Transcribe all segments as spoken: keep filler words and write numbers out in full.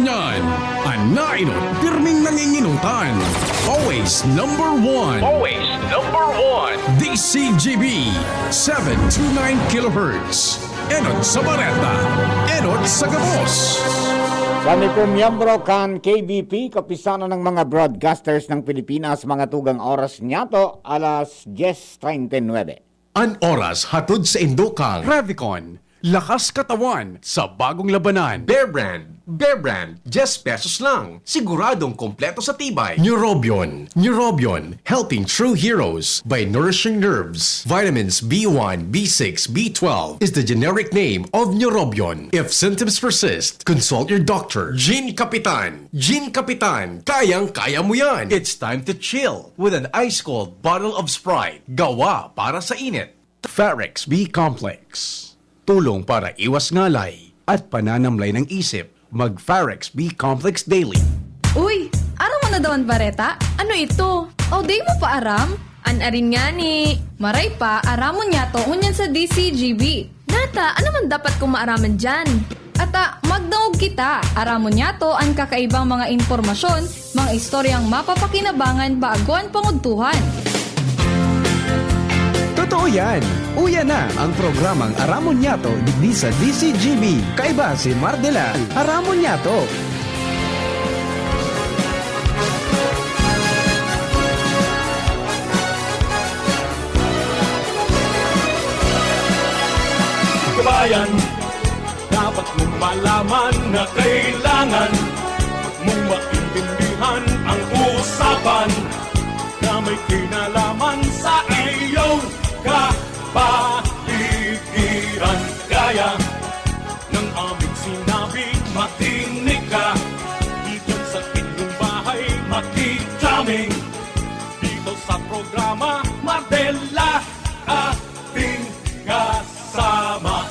Yan, an nainot, pirming nanginginutan. Always number one. Always number one. D C G B, seven two nine kilohertz. Enot sa bareta, enot sa gabos. Kami po miyembro kan K B P, Kapisanan ng mga Broadcasters ng Pilipinas, mga tugang oras niyato, alas dyes treinta y nuebe. An oras hatod sa indukang Revicon, lakas katawan sa bagong labanan. Bear Brand, Bear Brand, diyes pesos lang. Siguradong kompleto sa tibay. Neurobion, Neurobion, helping true heroes by nourishing nerves. Vitamins B one, B six, B twelve is the generic name of Neurobion. If symptoms persist, consult your doctor. Gin Kapitan, Gin Kapitan, kayang-kaya mo yan. It's time to chill with an ice cold bottle of Sprite. Gawa para sa init. Farex B Complex. Tulong para iwas ngalay at pananamlay ng isip. Mag Farex B Complex Daily. Uy, aram mo na daw an bareta? Ano ito? O, di mo pa aram? An arin ngani. Maray pa, aramon niyato ngunyan sa D C G B. Nata, ano man dapat kong maaraman diyan? Ata, magdangog kita. Aramon niyato an kakaibang mga impormasyon, mga istoryang mapapakinabangan bago an pangudtuhan. Totoo yan! Uya na ang programang Aramon Niyato digdi sa D C G B. Kaiba si Mardela. Aramon Niyato! Kabayan, dapat mong malaman na kailangan mong maintindihan ang usapan na may kinalaman sa iyong kapaligiran. Kaya ng aming sinabi, makinig ka. Dito sa inyong bahay, makikita kami. Dito sa programa, Mardela, ating kasama.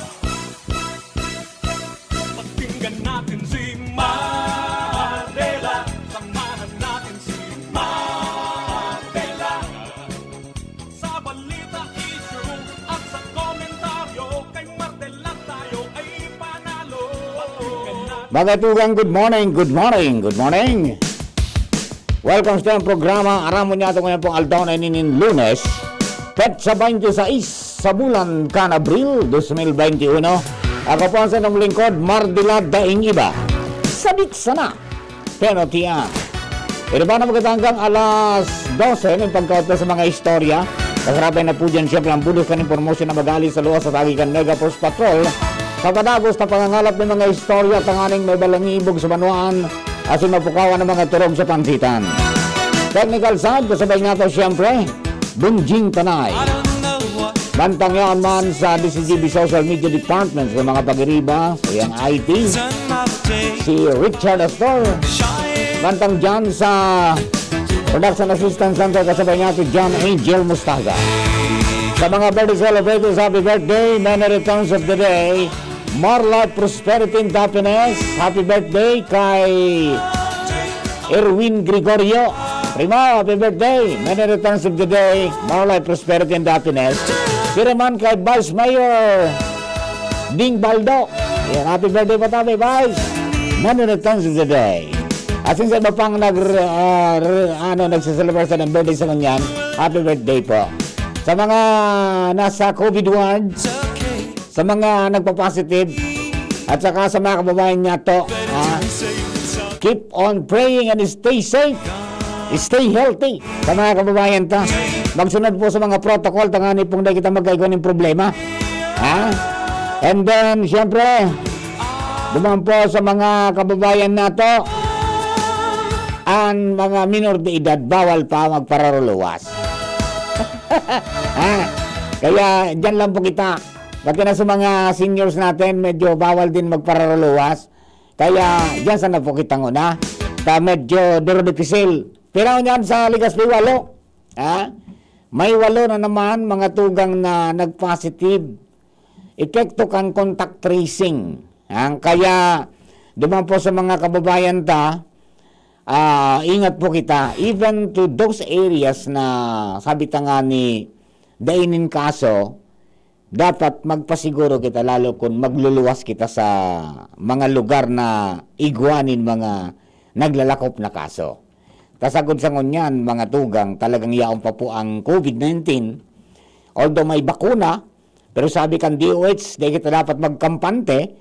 Pakinggan natin si Mardela. Samahan natin si Mardela. Sa balita, issue, at sa komentaryo, kay Mardela tayo ay panalo. Pakinggan natin. Mga tugang, good morning, good morning, good morning. Welcome sa programa Aramon Niyato ngayon pong aldaw na ini nin Lunes, petsa twenty-six sa bulan kan Abril, dos mil benti uno. Ako po ang sa inyong lingkod, Mardela, daing iba. Sabik sana. Pero tiyan. Pero ba na magkatanggang alas dose, may pagkaot pa sa mga istorya. Kasarapay na po dyan, siyempre, ang bulos kan impormasyon na mag-alis sa luwas sa tagi kan Mega Force Patrol. Sa padagos na pangangalap ng mga istorya, tanganing may balangibog sa banwaan, asin mapukawan ang mga turog sa pansitan. Technical side, kasabay nga to, siyempre, Bunjing Tanay. Mantang yaon man sa D C G B Social Media Department sa mga pag-iriba, sa iyang I T, si Richard Astor. Mantang dyan sa Production Assistant Center, kasabay nga si John Angel Mustaga. Sa mga birthday celebrators, happy birthday, many returns of the day. More life, prosperity, and happiness. Happy birthday kay Erwin Gregorio. Primo, happy birthday. Many returns of the day. More life, prosperity, and happiness. Pira man kay Vice Mayor Ding Baldo. Yan, happy birthday po tabi, Vice. Many returns of the day. Asin sa iba pang nag, ah, re-, ano, nagsiselebrate sa ng birthday sa ngunyan, happy birthday po. Sa mga nasa covid ward, sa mga nagpa-positive, at saka sa mga kababayan niyato, ha? Keep on praying and stay safe. Stay healthy sa mga kababayan ta. Magsunod po sa mga protocol, tanganing pong dai kita magkaigwa nin problema. Ha? And then, siyempre, duman po sa mga kababayan nato, ang mga minor de edad, bawal pa magpararuluwas. Ha? Kaya, dyan lang po kita. Pati na sa mga seniors natin, medyo bawal din magpararuluwas. Kaya, dyan sana po kitang una. Ta medyo duro dipisil. Pero yan sa Legazpi, walo. Ha? May walo na naman mga tugang na nag-positive. Epekto kan contact tracing. Ang kaya, duman po sa mga kababayan ta, ah, ingat po kita. Even to those areas na sabi ta nga ni dai nin kaso, dapat magpasiguro kita, lalo kun magluluwas kita sa mga lugar na igwa nin mga naglalakop na kaso. Ta sagkod sa ngunyan, mga tugang, talagang yaon pa po ang COVID nineteen. Although may bakuna, pero sabi kan D O H, dai kita dapat magkampante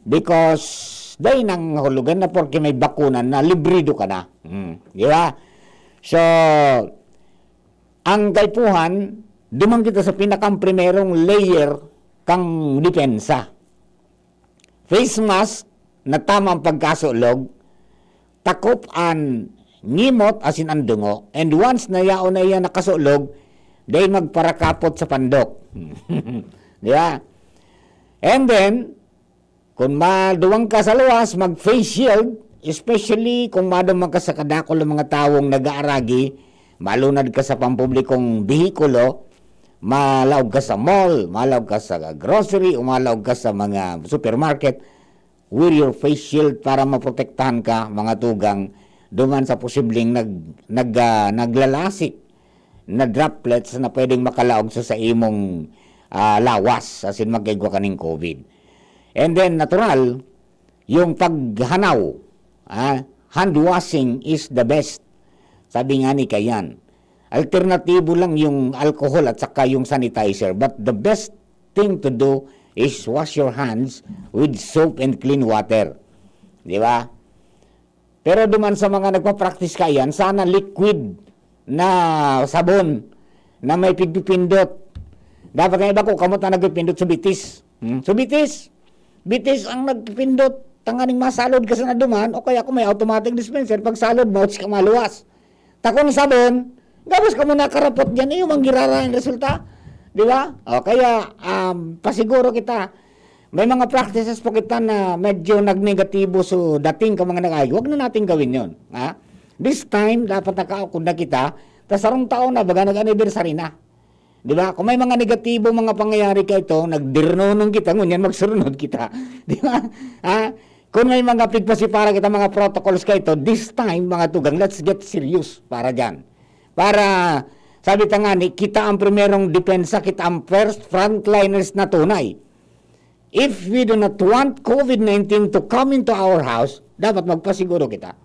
because dai nang hulugan na porke may bakuna na librido ka na. Hmm, di ba? So, ang kaipuhan, duman kita sa pinakang-primerong layer kang depensa. Face mask na tama ang pagkasulog, takop an ngimot asin an dungo. And once na yaon na iyan nakasulog, dai magparakapot sa pandok. Di ba? And then, kun maduwang ka sa luwas, mag-face shield, especially kung maduman ka sa kadakul na mga tawong nag-aaragi, malunad ka sa pampublikong behikulo, malaog ka sa mall, malaog ka sa grocery, o malaog ka sa mga supermarket, wear your face shield para maprotektahan ka, mga tugang, duman sa posibleng nag-, nag-, ah, naglalasik na droplets na pwedeng makalaog sa, sa imong, ah, lawas, asin magkaigwa ka ning COVID. And then, natural, yung paghanaw, ah, hand washing is the best. Sabi nga ni Kayan, alternatibo lang yung alcohol at saka yung sanitizer, but the best thing to do is wash your hands with soap and clean water. Di ba? Pero duman sa mga nagpa-practice kaiyan, sana liquid na sabon na may pigpipindot. Dapat ang iba ko, kamot na nagpipindot sa bitis. Hmm? Sa bitis. Bitis ang nagpipindot. Tanganing masalod ka sa naduman, o kaya kung may automatic dispenser, pag salod mo, ka maluwas. Takon sabon, gabos ka mo nakarapot dyan, iyo mang girara ang resulta. Di ba? O, kaya, um, pasiguro kita, may mga practices po kita na medyo nagnegatibo, so dating ka mga nag-ay, wag na natin gawin yon, ha? This time, dapat nakaukod na kita, ta sarong taon na, baga nag-anniversary na. Di ba? Kung may mga negatibo, mga pangyayari ka ito, nagdirnonong kita, ngunyan magsurunod kita. Di ba? Ha? Kung may mga pigpasipara kita, mga protocols ka ito, this time, mga tugang, let's get serious para dyan. Para, sabi ta nga ni, kita ang primerong depensa, kita ang first frontliners na tunay. If we do not want COVID nineteen to come into our house, dapat magpasiguro kita.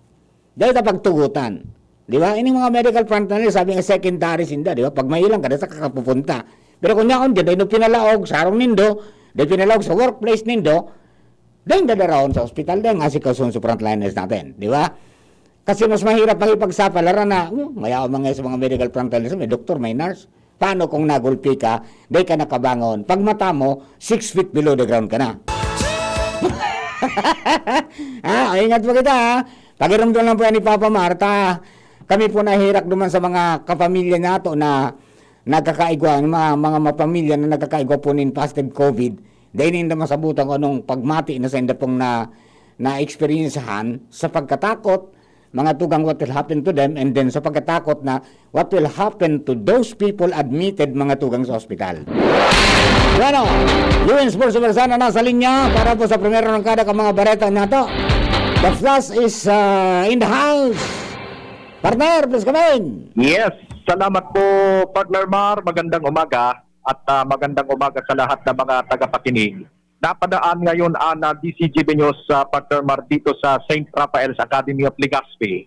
Dahil ta pagtugutan. Di ba? Ining mga medical frontliners, sabi nga secondary sinda, di ba? Pag may ilang ka, sa kakapupunta. Pero kung yaon dyan, dahil pinalaog sa harong nindo, dahil pinalaog sa workplace nindo, dahil dadarahon sa ospital, dahil nga si Kason sa frontliners natin. Di ba? Kasi mas mahirap makipagsapalaran na, hmm, may ako mga sa mga medical frontliners, may doktor, may nurse. Paano kung nagulpi ka, di ka nakabangon? Pag mata mo, six feet below the ground ka na. Ah, ingat po kita, ha? Pakiramdam lang po yan ni Papa Marta. Kami po nahirak duman sa mga kapamilya nato na nagkakaigwa, mga, mga mapamilya na nagkakaigwa po nin positive COVID. Dahil hindi masabutan kung anong pagmati na sa inda pong na, na-experiencehan sa pagkatakot, mga tugang, what will happen to them, and then sa pagkatakot na what will happen to those people admitted, mga tugang, sa ospital. Bueno, Luis Sports Superstar na nasa linya para po sa primero ng kada ka mga bareta nato. The Flash is, uh, in the house. Partner, please come in. Yes, salamat po, Partner Mar. Magandang umaga at, ah, magandang umaga sa lahat ng mga tagapakinig. Napadaan ngayon ang, ah, D C G B News, ah, Partner Mar, dito sa Saint Raphael's Academy of Legazpi,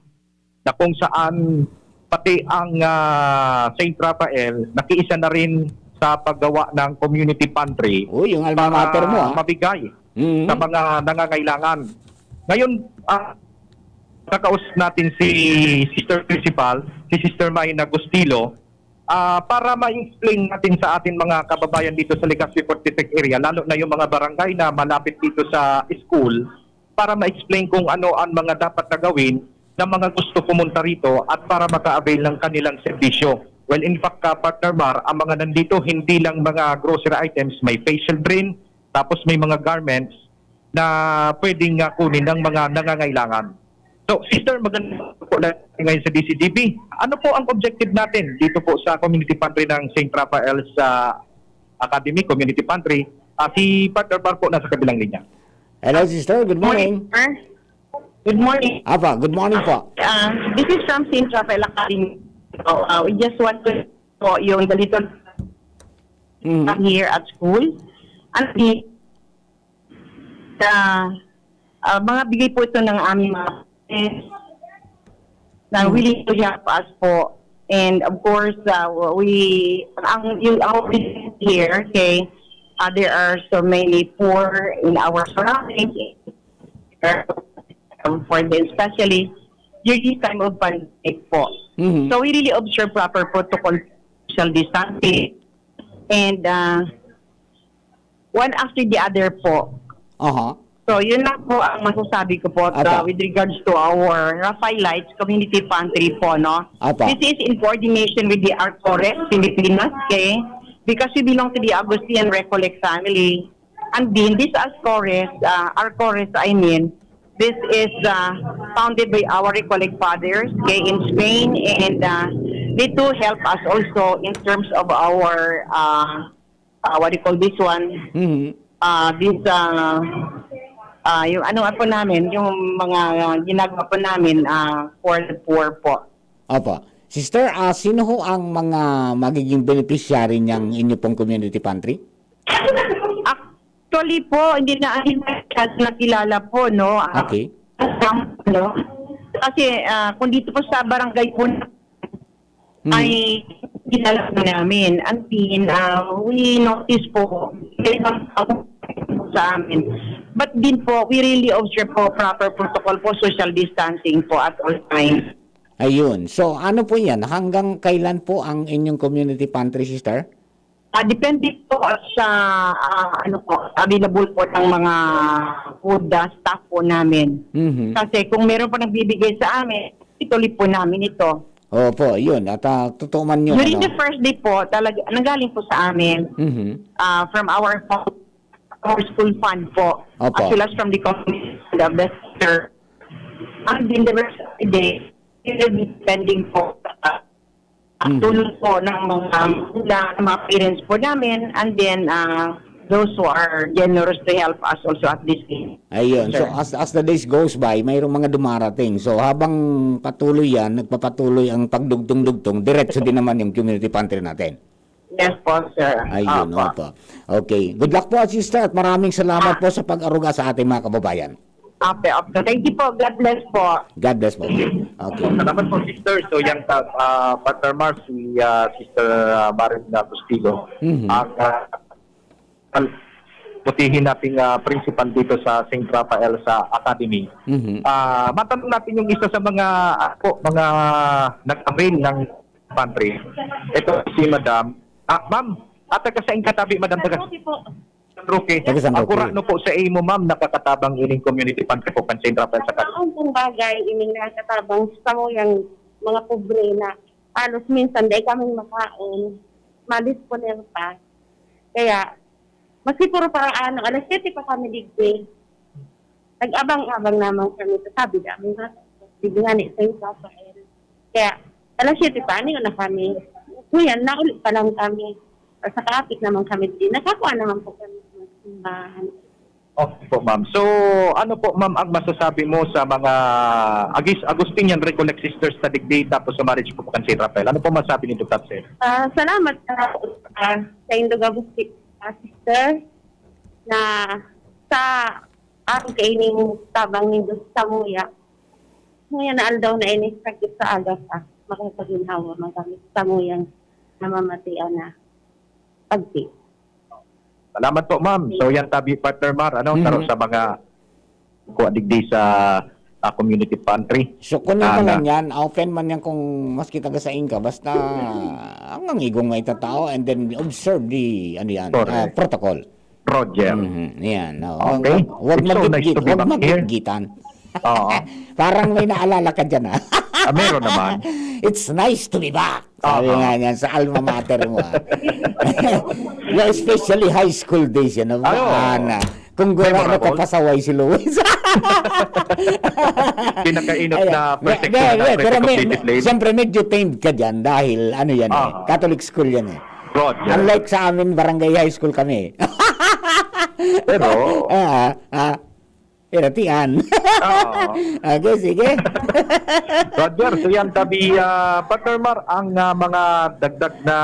na kung saan pati ang, ah, Saint Raphael nakiisa na rin sa paggawa ng community pantry Uy, yung alma para mater mo, ah. mabigay Mm. sa mga nangangailangan. Ngayon, ah, kakausap natin si Sister Principal, si Sister Maina Gustilo, ah, para ma-explain natin sa ating mga kababayan dito sa Legazpi Forty-Six area, lalo na yung mga barangay na malapit dito sa school, para ma-explain kung ano ang mga dapat na gawin ng mga gusto pumunta rito at para maka-avail ng kanilang serbisyo. Well, in fact, ah, Partner Mar, ang mga nandito, hindi lang mga grocery items, may facial drain, tapos may mga garments na pwedeng, ah, kunin ng mga nangangailangan. So, Sister, magandang po na ngayon sa D C G B. Ano po ang objective natin dito po sa community pantry ng Saint Raphael's, ah, Academy, community pantry? Ah, si Partner Mar po nasa kabilang linya. Hello, sister. Good morning. Morning, sir. Good morning. Apa, good morning po. Ah, this is from Saint Raphael Academy. So, ah, we just want to po yung the little Mhm. Here at school. And the, the, ah, mga bigay po ito ng aming mga parents na Mhm. willing to help us po. And of course, ah, we, ang, yung, ang here, okay, ah, there are so many poor in our surroundings, um, for them, especially during this time of pandemic po. Mhm. So we really observe proper protocol, social distancing, and, ah, one after the other po. Aha. So, yun lang po ang masasabi ko po, Apa. uh, with regards to our Raphaelites Community Pantry po, no? Apa. This is in coordination with the Arcores Pilipinas, okay? Because we belong to the Augustinian Recollect family. And then, this Arcores, uh, Arcores, I mean, this is, uh, founded by our Recollect fathers, okay, in Spain, and, uh, they too help us also in terms of our, uh, uh, what do you call this one? Mhm. Uh, this, uh, uh, yung ano po namin, yung mga, uh, ginagawa po namin, uh, for the poor po. Opo. Sister, ah, sino ho ang mga magiging beneficiary niyang inyo pong community pantry? Actually po, hindi na, hindi na siya nakilala po, no? Ah, Okay. Ano? Kasi, ah, kung dito po sa barangay po na Hmm. ay kilala po namin. And then, ah, we notice po, may ibang tao sa amin. But din po, we really observe po proper protocol po, social distancing po at all times. Ayun. So, ano po yan? Hanggang kailan po ang inyong community pantry, sister? Ah, depende po sa, ah, ano po, available po ng mga food, ah, staff po namin. Mhm. Kasi kung meron po nagbibigay sa amin, ituloy po namin ito. Opo, yun. At, ah, totoo man yun, During ano? the first day po, talaga, nanggaling po sa amin, Mhm. ah, from our fund, our school fund po, Opo. as well as from the community fund of the center. And in the rest of the day, it will be depending po sa Mhm. tulong po ng mga magulang, ng mga parents po namin, and then, ah, those who are generous to help us also at this time. Ayun. So, Sir. as, as the days goes by, mayroong mga dumarating. So, habang patuloy yan, nagpapatuloy ang pagdugtong-dugtong, diretso din naman yung community pantry natin. Yes po, sir. Ayun, Opo. opo. Okay. Good luck po, sister, at maraming salamat Ah. po sa pag-aruga sa ating mga kababayan. Opo, opo. Thank you po. God bless po. God bless po. Okay. Salamat po, sister. So, yan, ah, Partner Mar, si, ah, Sister, ah, Marin, ah, Bustillo. Mhm. Ang, ah, putihin nating, ah, principal dito sa Saint Raphael sa Academy. Mhm. Ah, matanong natin yung isa sa mga, ah, po, mga nag-avail ng pantry. Ito si Madam. Ah, ma'am, ah, taga saing katabi, Madam? Taga San Roque po. San Roque. Taga San Roque. Ako ra, no po, sa imo, ma'am, nakakatabang ining community pantry po kan Saint Raphael sa Academy? Ang pong bagay, ining nakakatabang sa samuyang mga pobre na halos minsan dai kami makaon, madisponer pa. Kaya, maski puro paraano, alas siyete pa kami digdi. Nag-abang-abang naman kami sa sabi namin, ha? Digdi nga ni Saint Raphael. Kaya, alas siyete pa, ano na kami? Ngayon, nauli pa lang kami. Sa kapit naman kami din. Nakakuha naman po kami ng simbahan. Okay po, ma'am. So, ano po, ma'am, ang masasabi mo sa mga Agis-, Agustinian Recollect Sisters sa digdi, tapos sa marriage po kan Saint Raphael? Ano po masabi nindo, Tatsen? Ah, salamat sa, ah, sa Indog Agusti-, ah, sister, na sa ang kaining tabang nindo sa samuya. Ngayon na aldaw na ini, sakit sa aga pa, makapagginhawa, magamit sa samuyang namamatian na pagti. Salamat po, ma'am. So, yan tabi, Partner Mar, ano, Mhm. taro sa mga kuha digdi sa, ah, community pantry. So, kung Ah, yung mga na. niyan, open man yan kung maski taga saing ka, basta ang, ang igong may tatao and then observe the, ano yan, Correct. ah, protocol. Roger. Mhm, yan, oh. Okay. Wag, wag It's so nice magitgit, to be wag back here. magitgitan. Oo. Parang may naalala ka dyan, ah. Ah, meron naman. It's nice to be back. Sabi Oo. nga niyan sa alma mater mo, ah. Your especially high school days, yan, ah. Ay, oo. Ana. Kung guro, Memorable. ano, kapasaway si Luis. Pinakainot Ayan. na Be-, be-, persecution ng be-, pero may, Presidency Plane. siyempre, medyo tamed ka dyan dahil, ano yan, eh, Aha. Catholic school yan, eh. Roger. Unlike sa amin, barangay high school kami. Pero Ah, ah, ah. Pero tiyan. Oo. Okay, sige. Roger, so yan, tabi, ah, Partner Mar, ang, ah, mga dagdag na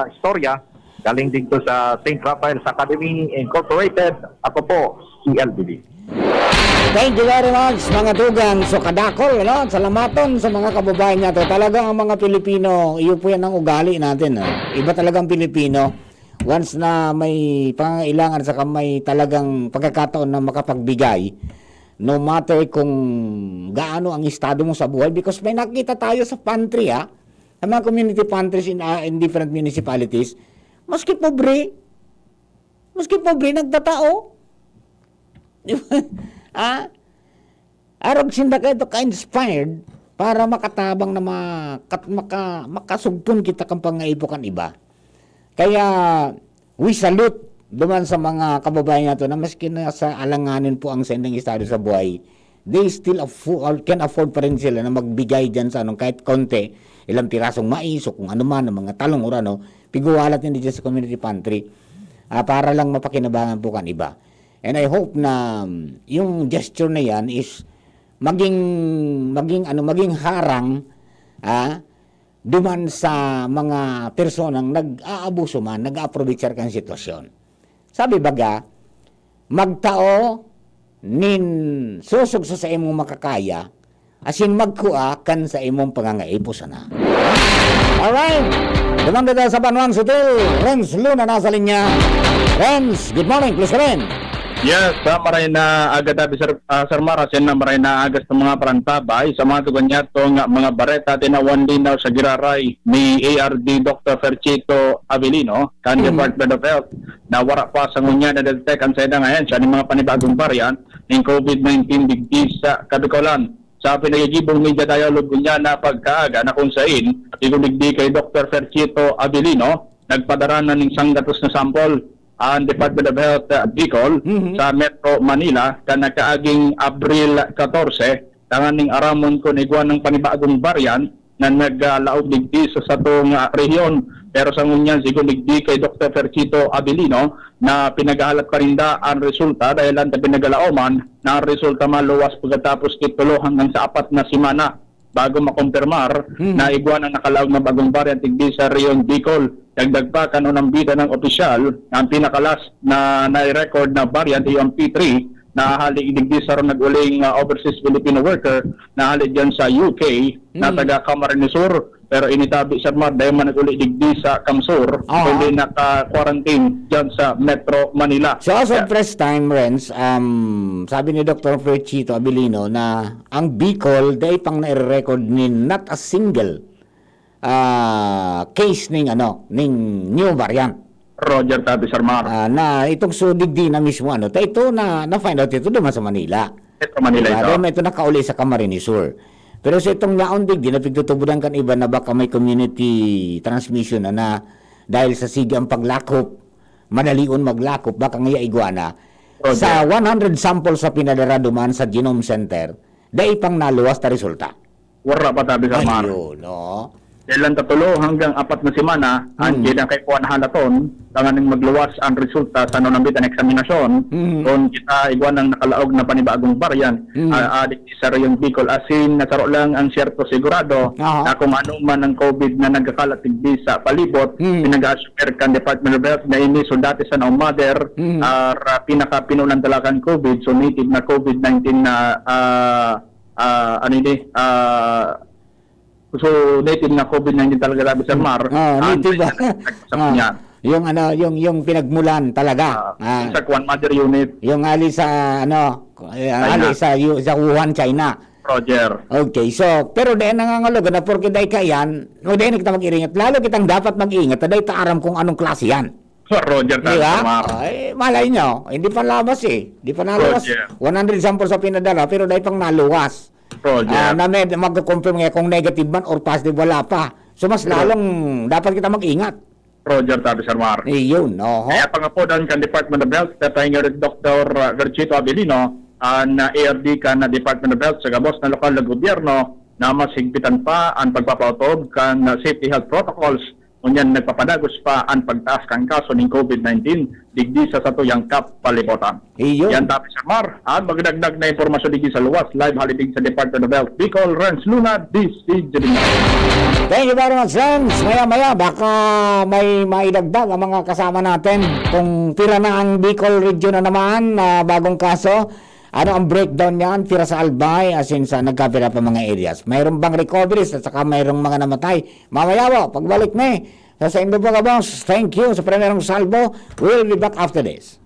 istorya Galing dito sa Saint Raphael's Academy Incorporated, ako po si L B B. Thank you very much, mga tugang. So, kadakol, ano? Salamaton sa mga kababayan niya to. Talaga ang mga Pilipino, iyo po yan ang ugali natin, ah. Iba talagang Pilipino. Once na may pangangailangan, saka may talagang pagkakataon na makapagbigay, no matter kung gaano ang estado mo sa buhay, because may nakita tayo sa pantry, ah, sa mga community pantries in, ah, in different municipalities, maski pobre, maski pobre, nagtatao. Di ba? Ah, arog sinda kayo to ka-inspired para makatabang na maka-, maka-, makasugpon kita kan pangaipo kan iba. Kaya, we salute duman sa mga kababayan nato na maski na sa alanganin po ang sending estado sa buhay, they still affo-, can afford pa rin sila na magbigay dyan sa anong kahit konti, ilang pirasong mais o kung ano man, ng mga talong or ano, pigwawalat nila dyan sa community pantry, ah, para lang mapakinabangan po kan iba. And I hope na, um, yung gesture na yan is maging, maging, ano, maging harang, ah, duman sa mga personang nag-aabuso man, nag-aaprovechar kan sitwasyon. Sabi baga, "Magtao nin sosog sa saimong makakaya, asin magkua kan saimong pangangaipo sana." Alright! Duman kita sa banwang sutil, Renz Luna nasa linya. Renz, good morning, please come in. Yes, sa maray na aga, Tabi, Sir, ah, Sir Mar, asin na maray na aga sa mga parantabay, sa mga tugon niya, to nga mga bareta, tinawan linaw sa giraray ni A R D Doctor Ferchito Avelino, kan Hmm. Department of Health, na wara pa sa ngunyan na-detect ang saindang ahensya nin mga panibagong variant nin COVID nineteen digdi sa Kabikolan. Sa pinagigibong media dialogue ngunyan na pagkaaga na kung sain, tigong digdi kay Doctor Ferchito Avelino, nagpadara na ning sanggatos na sample ang Department of Health, uh, Bicol Mhm. sa Metro Manila kan nakaaging Abril katorse, tanganing aramon kun igwa nang panibagong variant na naglaog digdi sa satong, ah, rehiyon. Pero sa ngunyan, sigon digdi kay Doktor Ferchito Abilino na pinaghahalat pa ninda an resulta dahelan ta pinagalaoman na an resulta maluwas pagkatapos ki tulo hanggang sa apat na semana bago makumpirmar Hmm. na igwa nang nakalaog na bagong variant digdi sa rehiyon Bicol. Dagdag pa, kan unang bida ng opisyal, ang pinakalas na nai-record na variant iyo ang P three na hali digdi sa nag-uling, ah, overseas Filipino worker na hali diyan sa U K na Hmm. taga Camarines Sur, pero initabi, Sir Mar, dahil man nag-uli digdi sa Camsur, Aha. kundi naka-quarantine diyan sa Metro Manila. So, as of Yeah. press time, Renz, um, sabi ni Doktor Ferchito Abilino na ang Bicol, dai pang nai-record nin not a single, ah, case ning, ano, ning new variant. Roger, Tabi, Sir Mar. Ah, na itong sudig di na mismo, ano, ta ito na, na-find out ito duman sa Manila. Ito Manila Diba? ito. Duman ito nakauli sa Camarines Sur. Pero sa itong yaon digdi na pigtutubudan kan iba na baka may community transmission na, na dahil sa sige ang paglakop, madalion maglakop, baka ngaya igwa na. Roger. Sa one hundred samples sa pinadara duman sa Genome Center, dai pang naluwas ta resulta. Wara pa, Tabi, Sir Mar. Ayun, no? Dahil lang tatulo hanggang apat na semana, ang Hmm. kinakaipuhan halaton, tanganing magluwas ang resulta sa nunambitan na eksaminasyon, Hmm. kung kita igwa nang nakalaog na panibagong variant, Hmm. ah, ah, di sa Rayon Bicol. Asin, nasaro lang ang siyerto sigurado Aha. na kung ano man ang COVID na nagkakalat digdi sa palibot, Hmm. pinag-a-assure kan Department of Health na ini so dati sa naong mother, Hmm. ah, ra-, pinakapinunan talaga kan COVID, so native na COVID nineteen na, ah, ah, ano ini, ah, so native na COVID nineteen talaga, Tabi, Sir Mar, Ah, ah, native, ah. nagkasakit niya. Yung ano, yung, yung pinagmulan talaga. Ah, Ah. sa Kwan Mother Unit. Yung hali sa, ano, eh, China. hali sa Yu-, sa Wuhan, China. Roger. Okay, so, pero dahil nangangalaga na, porke dahil ka yan, o dahil na kita mag-iringat, lalo kitang dapat mag-iingat, dahil ta aram kung anong klase yan. Roger, Di ba? Sir Mar. Ay, malay nyo, hindi pa labas eh. Di pa nalabas. Roger. One hundred samples sa pinadala, pero dahil pang naluwas. Roger. Ah, na may, mag-confirm nga kung negative man or positive, wala pa. So, mas Roger. lalong dapat kita mag-ingat. Roger, Tabi, Sir Mar. Iyon, oho. Kaya pangapodan kan Department of Health, Tatay nga Doktor Virgito Abilino, ang, ah, A R D kan Department of Health sa gabos na lokal na gobyerno na mas higpitan pa ang pagpapautob kan, ah, safety health protocols Ngunyan nagpapadagos pa an pagtaas kan kaso nin COVID nineteen digdi sa satuyang kapalibotan. Iyon. Yan, Tapi Samar, an magdagdag na impormasyon digdi sa luwas, live halipig sa Department of Health, Bicol, Renz Luna, D C J. Thank you very much, Renz. Maya-maya, baka may maidagdag ang mga kasama natin kung pira na ang Bicol region na naman na bagong kaso. Ano ang breakdown niyan? Pira sa Albay, as in sa nagkapira pa mga areas. Mayroon bang recoveries at saka mayroong mga namatay? Mamaya po, pagbalik ni sa, sa Indo Vagabonds, thank you sa primerong salvo. We'll be back after this.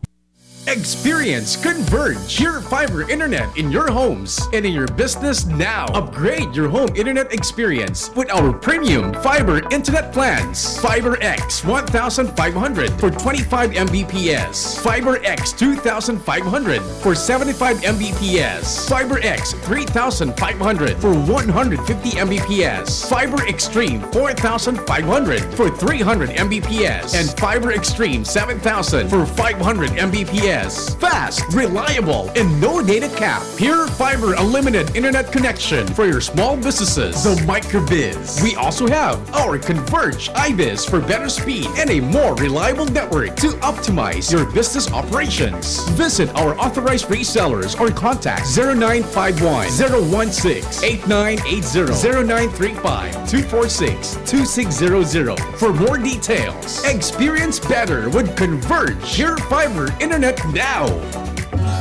Experience Converge, your fiber internet in your homes and in your business now. Upgrade your home internet experience with our premium fiber internet plans. Fiber X one thousand five hundred for twenty-five M B P S. Fiber X two thousand five hundred for seventy-five M B P S. Fiber X three thousand five hundred for one hundred fifty M B P S. Fiber Extreme four thousand five hundred for three hundred M B P S. And Fiber Extreme seven thousand for five hundred M B P S. Fast, reliable, and no data cap. Pure Fiber Unlimited Internet Connection for your small businesses. The Microbiz. We also have our Converge iBiz for better speed and a more reliable network to optimize your business operations. Visit our authorized resellers or contact zero nine five one, zero one six, eight nine eight zero, zero nine three five, two four six, two six zero zero for more details. Experience better with Converge, your fiber internet now.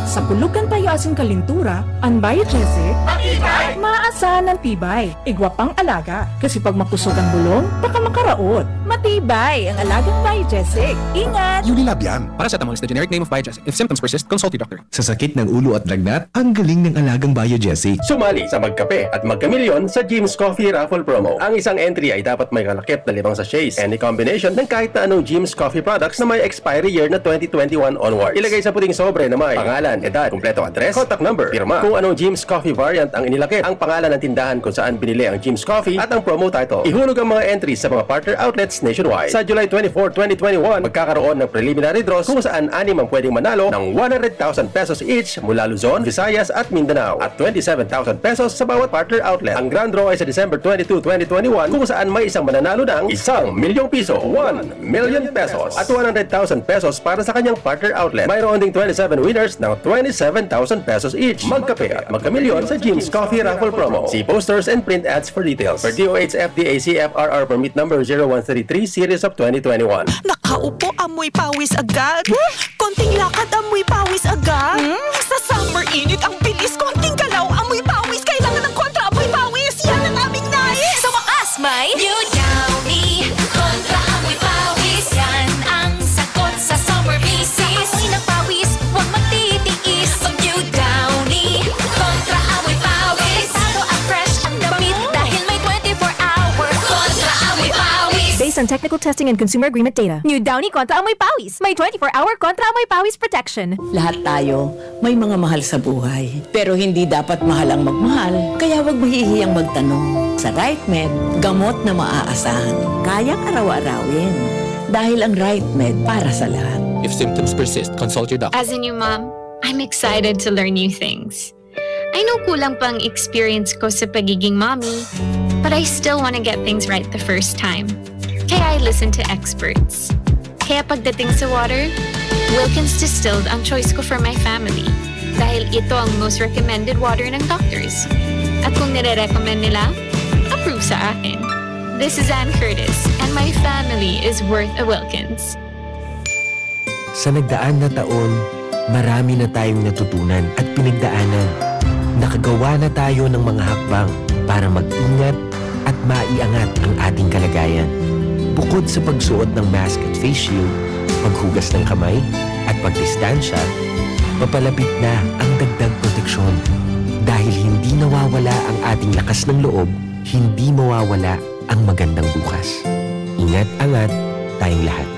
Sa pulog kan payo asin kalintura, an Biogesic Matibay! Maaasahan ng tibay, igwa pang alaga. Kasi pag makusog ang bulong, baka makaraot. Matibay ang alagang Biogesic. Ingat! Unilab yan. Paracetamol is the generic name of Biogesic. If symptoms persist, consult your doctor. Sa sakit ng ulo at lagnat, ang galing ng alagang Biogesic. Sumali sa Magkape at Magkamilyon sa Jim's Coffee Raffle Promo. Ang isang entry ay dapat may kalakip na limang sachets, any combination ng kahit na anong Jim's Coffee products na may expiry year na twenty twenty-one onwards. Ilagay sa puting sobre na may pangalan, edad, kumpletong address, contact number, pirma. Kung anong Jim's Coffee variant ang inilakip, ang pangalan ng tindahan kung saan binili ang Jim's Coffee at ang promo title. Ihulog ang mga entries sa mga partner outlets nationwide. Sa July twenty-four, twenty twenty-one, magkakaroon ng preliminary draws kung saan anim ang pwedeng manalo ng one hundred thousand pesos each mula Luzon, Visayas at Mindanao at twenty-seven thousand pesos sa bawat partner outlet. Ang grand draw ay sa December twenty-two, twenty twenty-one kung saan may isang mananalo ng isang milyong piso, one million pesos, at one hundred thousand pesos para sa kanyang partner outlet. Mayroon ding twenty-seven winners ng twenty-seven thousand pesos each. Magkape at magkamilyon sa Jim's Coffee Raffle Promo. See posters and print ads for details. Per D O H F D A C F R R Permit Number zero one three three Series of twenty twenty-one. Nakaupo, amoy pawis agad. Konting lakad, amoy pawis agad. Sa summer init, ang bilis. Konting galaw, amoy pawis. Kailangan ng kontra amoy pawis. Yan ang aming nais. Sa wakas, may New Downy Kontra Amoy Pawis. Yan ang sagot sa summer visit. Amoy ng pawis, huwag magtitiis. Mag New Downy Kontra Amoy Pawis. Delikado at fresh ang damit dahil may twenty-four hour Kontra Amoy Pawis. Based on technical testing and consumer agreement data, New Downy Kontra Amoy Pawis. May twenty-four hour Kontra Amoy Pawis protection. Lahat tayo may mga mahal sa buhay. Pero hindi dapat mahal ang magmahal, kaya huwag mahihiyang magtanong. Sa RightMed, gamot na maaasahan. Kayang araw-arawin. Dahil ang RightMed para sa lahat. If symptoms persist, consult your doctor. As a new mom, I'm excited to learn new things. I know kulang pa ang experience ko sa pagiging mommy, but I still want to get things right the first time. Kaya I listen to experts. Kaya pagdating sa water, Wilkins Distilled ang choice ko for my family. Dahil ito ang most recommended water ng doctors. At kung nire-recommend nila, approve sa akin. This is Anne Curtis, and my family is worth a Wilkins. Sa nagdaan na taon, marami na tayong natutunan at pinagdaanan. Nakagawa na tayo ng mga hakbang para mag-ingat at maiangat ang ating kalagayan. Bukod sa pagsuot ng mask at face shield, paghugas ng kamay, at pagdistansya, papalapit na ang dagdag proteksyon. Dahil hindi nawawala ang ating lakas ng loob, hindi mawawala ang magandang bukas. Ingat-angat tayong lahat.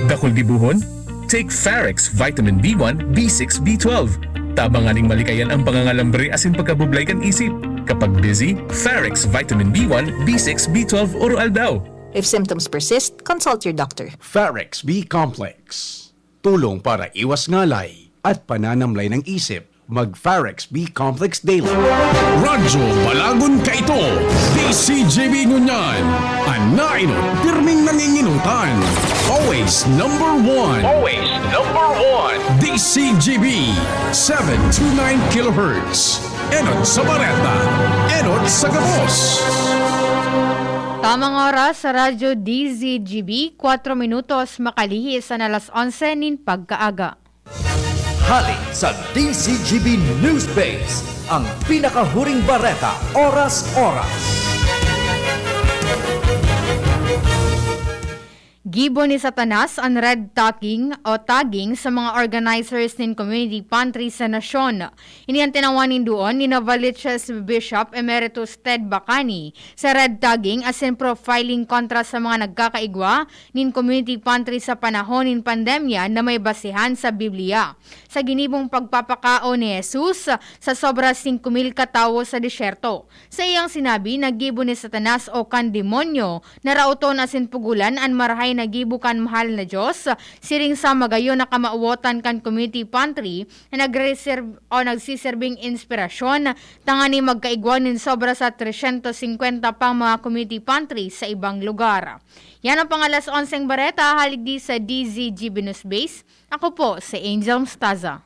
Dakul dibuhon? Take Farex Vitamin B one, B six, B twelve. Tabang nganing malikayan ang pangangalambre asin pagkabublay kan isip. Kapag busy, Farex Vitamin B one, B six, B twelve oro-aldaw. If symptoms persist, consult your doctor. Farex B Complex. Tulong para iwas ngalay at pananamlay ng isip. Mag Farex B Complex Daily. Radyo Balagon Kaito, D C G B ngunyan, an nainot, pirming nanginginutan. Always number one. Always number one. D C G B, seven two nine kilohertz. Enot sa bareta, enot sa gabos. Tamang oras sa Radyo D Z G B, kwatro minutos makalihis an alas onse nin pagkaaga. Hali sa D Z G B News Base, ang pinakahuring bareta, oras-oras. Gibo ni Satanas an red tagging o tagging sa mga organizers nin community pantry sa nasyon. Ini an tinawan nin duon ni Novaliches Bishop Emeritus Ted Bacani sa red tagging asin profiling kontra sa mga nagkakaigwa nin community pantry sa panahon nin pandemya na may basehan sa Biblia, sa ginibong pagpapakaon ni Jesus sa sobra singko mil katawo sa disyerto. Sa iyang sinabi, naggibo ni Satanas o kan demonyo na raoton asin pugolan an marahay na gibo kan mahal na Dios, siring sa magayon na kamawotan kan community pantry na nagreserb-, o nagsiserbing inspirasyon tanganing magkaigwa nin sobra sa tresyentos singkwenta pang mga community pantry sa ibang lugar. Yan ang pang-alas onseng bareta, hali digdi sa D Z G B News Base. Ako po si Angel Mostaza.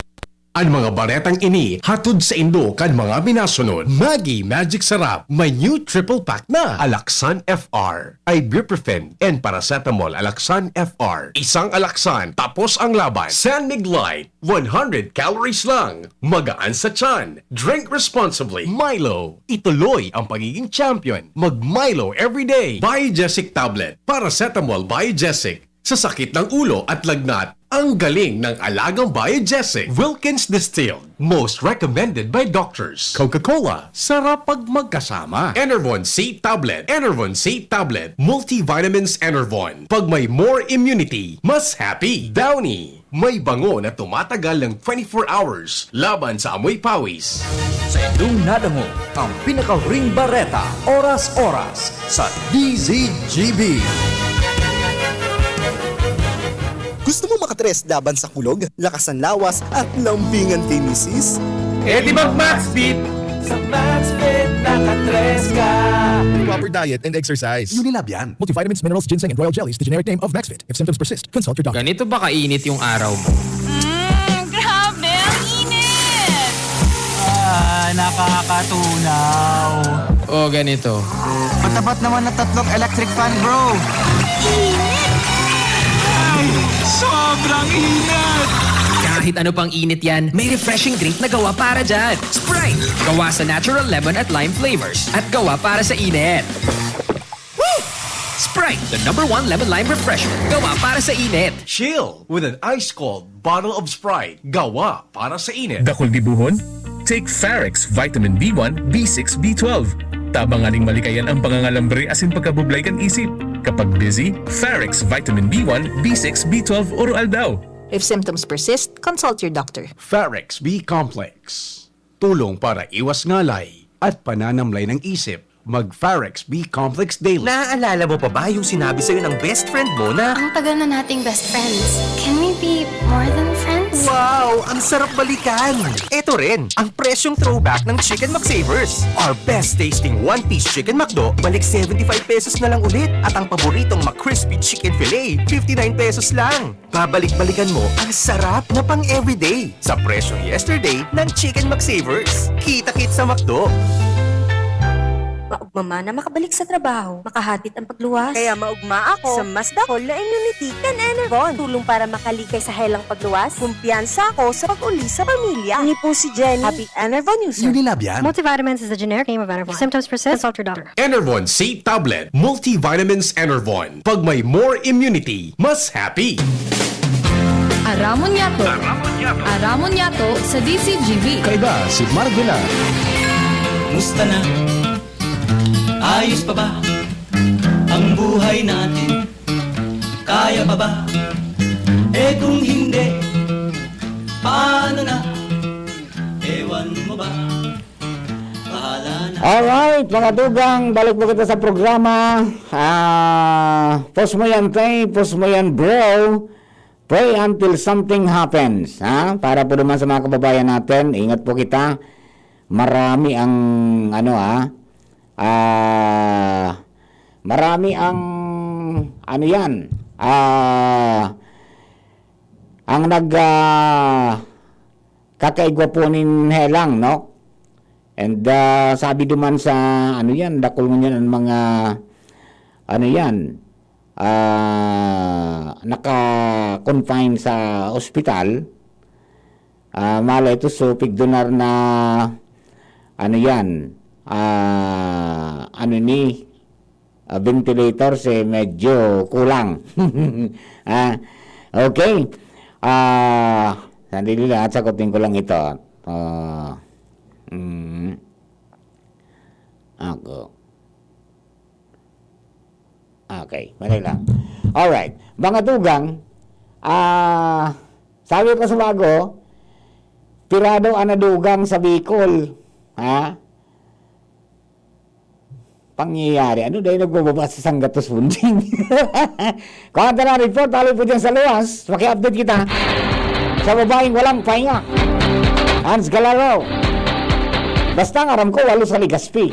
An mga baretang ini hatod saindo kan mga minasunod: Maggi Magic Sarap, may new triple pack na. Alaxan F R, ibuprofen and paracetamol. Alaxan F R, isang Alaxan, tapos ang laban. San Mig Light, one hundred calories lang, magaan sa tiyan. Drink responsibly. Milo, ituloy ang pagiging champion. Mag Milo everyday. Biogesic tablet, paracetamol Biogesic. Sa sakit ng ulo at lagnat, ang galing ng alagang Biogesic. Wilkins Distilled, most recommended by doctors. Coca-Cola, sarap pag magkasama. Enervon C Tablet, Enervon C Tablet, multivitamins Enervon. Pag may more immunity, mas happy. Downy, may bango na tumatagal ng twenty-four hours laban sa amoy pawis. Sa indong nadangog ang pinakahuring bareta, oras-oras, sa D Z G B. Gusto mo makatres laban sa kulog, lakas ng lawas, at lambingan kay misis? Eh di mag-Maxfit! Sa Maxfit, nakatres ka! Proper diet and exercise. Unilab yan. Multivitamins, minerals, ginseng, and royal jellies, the generic name of Maxfit. If symptoms persist, consult your doctor. Ganito ba kainit yung araw mo? Mm, grabe! Ang init! Ah, nakakatunaw. O ganito. Matapat naman na tatlong electric fan, bro. Ay, sobrang init! Kahit ano pang init yan, may refreshing drink na gawa para dyan. Sprite! Gawa sa natural lemon at lime flavors. At gawa para sa init. Woo! Sprite, the number one lemon lime refresher. Gawa para sa init. Chill with an ice-cold bottle of Sprite. Gawa para sa init. Dakul gibohon? Take Farex Vitamin B one, B six, B twelve. Tabang nganing malikayan ang pangangalambre asin pagkabublay kan isip. Kapag busy, Farex Vitamin B one, B six, B twelve, Oro Aldaw. If symptoms persist, consult your doctor. Farex B Complex. Tulong para iwas ngalay at pananamlay ng isip. Mag Farex B Complex Daily. Naaalala mo pa ba yung sinabi sa'yo ng best friend mo na, "Ang tagal na nating best friends. Can we be more than friends?" Wow! Ang sarap balikan! Eto rin, ang presyong throwback ng Chicken McSavers. Our best tasting one-piece Chicken McDo, balik seventy-five pesos na lang ulit. At ang paboritong McCrispy Chicken Fillet, fifty-nine pesos lang. Babalik-balikan mo ang sarap na pang-everyday sa presyong yesterday ng Chicken McSavers. Kita-kit sa McDo. Maugma man na makabalik sa trabaho, makahatid ang pagluwas. Kaya maugma ako sa mas dakol na immunity kan Enervon. Tulong para makalikay sa helang pagluwas. Kumpiyansa ako sa pag-uli sa pamilya. Ini po si Jenny. Happy Enervon user. Unilab yan. Multivitamins is the generic name of Enervon. If symptoms persist, consult your doctor. Enervon C Tablet, Multivitamins Enervon. Pag may more immunity, mas happy. Aramon Yato. Aramon Yato sa D Z G B. Kaiba si Mark Villar. Musta na? Ayos pa ba ang buhay natin? Kaya pa ba? Eh, kung hindi, paano na? Ewan mo ba? Bahala na. Alright, mga tugang, balik po kita sa programa. Ah, post mo yan, Tay. Post mo yan, bro. Pray until something happens, ha? Para po naman sa mga kababayan natin, ingat po kita. Marami ang, ano, ha? Ah, marami ang, ano yan, ah, ang nag, ah, kakaigwa po nin helang, no? And, ah, sabi duman sa, ano yan, dakul ngunyan ang mga, ano yan, ah, naka-confine sa ospital. Ah, malay to, so, pigdunar na, ano yan, ah, ano ni, ah, ventilators, eh, medyo kulang. Ah, okay. Ah, sandali lang, at sagutin ko lang ito. Ah, mm. Ako. Okay, madali lang. Alright. Mga tugang, ah, sabi ko sa bago, pirado ang nadugang sa Bicol. Ha? Pangyayari. Ano dahil nagbababa sa Sangatos Bunding? Kontra report, hali po dyan sa luwas. Paki-update kita sa babaeng walang pahinga. Hans Galaro. Basta ang aram ko, walo sa Legazpi.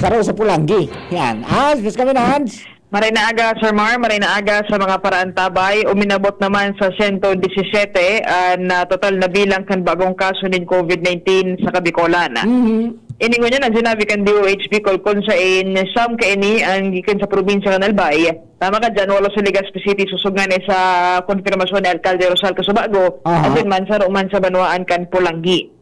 Saro sa Pulanggi. Yan. Hans, miss kami na, Hans. Maray na aga, Sir Mar. Maray na aga sa mga paraantabay. Uminabot naman sa sento disisete an, ah, total na bilang kan bagong kaso nin covid nineteen sa Kabikolan. Mhm. Ini ngunyan an sinabi kan D O H Bicol, kun saen siyam kaini an gikan sa probinsya kan Albay. Tama ka dyan, walo sa Legazpi City, susog ngani sa konfirmasyon ni Alkalde Rosal Casubago, Aha. asin man saro man sa banwaan kan Polangui.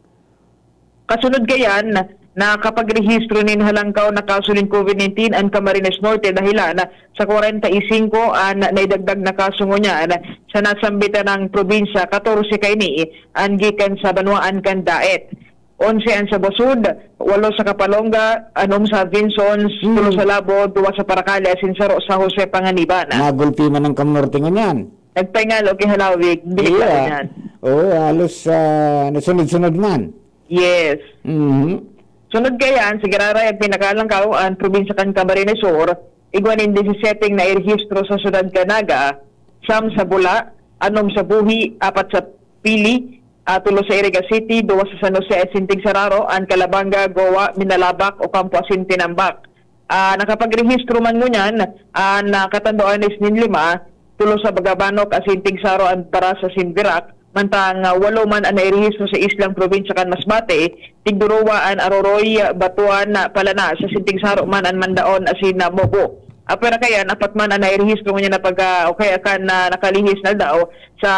Kasunod kaiyan, nakapagrehistro nin halangkaw na kaso nin covid nineteen an Camarines Norte, dahelan sa kwarenta y singko an naidagdag na kaso ngunyan sa nasambitan nang probinsya, katorse kaini an gikan sa banwaan kan Daet. Onse an sa Bosud, walo sa Capalonga, anom sa Vinzons, Hmm. tulo sa Labo, duwa sa Paracale, asin saro sa Jose Panganiban. Nagulpi man ang Cam Norte ngunyan. Nagpahingal o kihalawig, bigla Iya. ngunyan. Oo, halos, ah, nasunod-sunod man. Yes. Mhm. Sunod kaiyan, si Gararay ang pinakalangkaw, an probinsya kan Camarines Sur, igwa nin disisete na nairehistro sa syudad kan Naga, siyam sa Bula, anom sa Buhi, apat sa Pili, ah, tulo sa Iriga City, duwa sa San Jose asin tig sa Raro, an Calabanga, Goa, Minalabac, Ocampo asin Tinambac. Ah, nakapagrehistro man ngunyan an, ah, katanduanes nin lima, tulo sa Bagabanok asin tig saro an Baras asin Virac, mantang, ah, walo man an nairehistro sa islang probinsya kan Masbate, tigduruwa an Aroroy, Batuan, Palanas asin tig saro man an Mandaon asin, ah, Mobo. Apwera kaiyan, apat man an nairehistro ngunyan na pag, ah, o kaya kan, ah, nakalihis na aldaw sa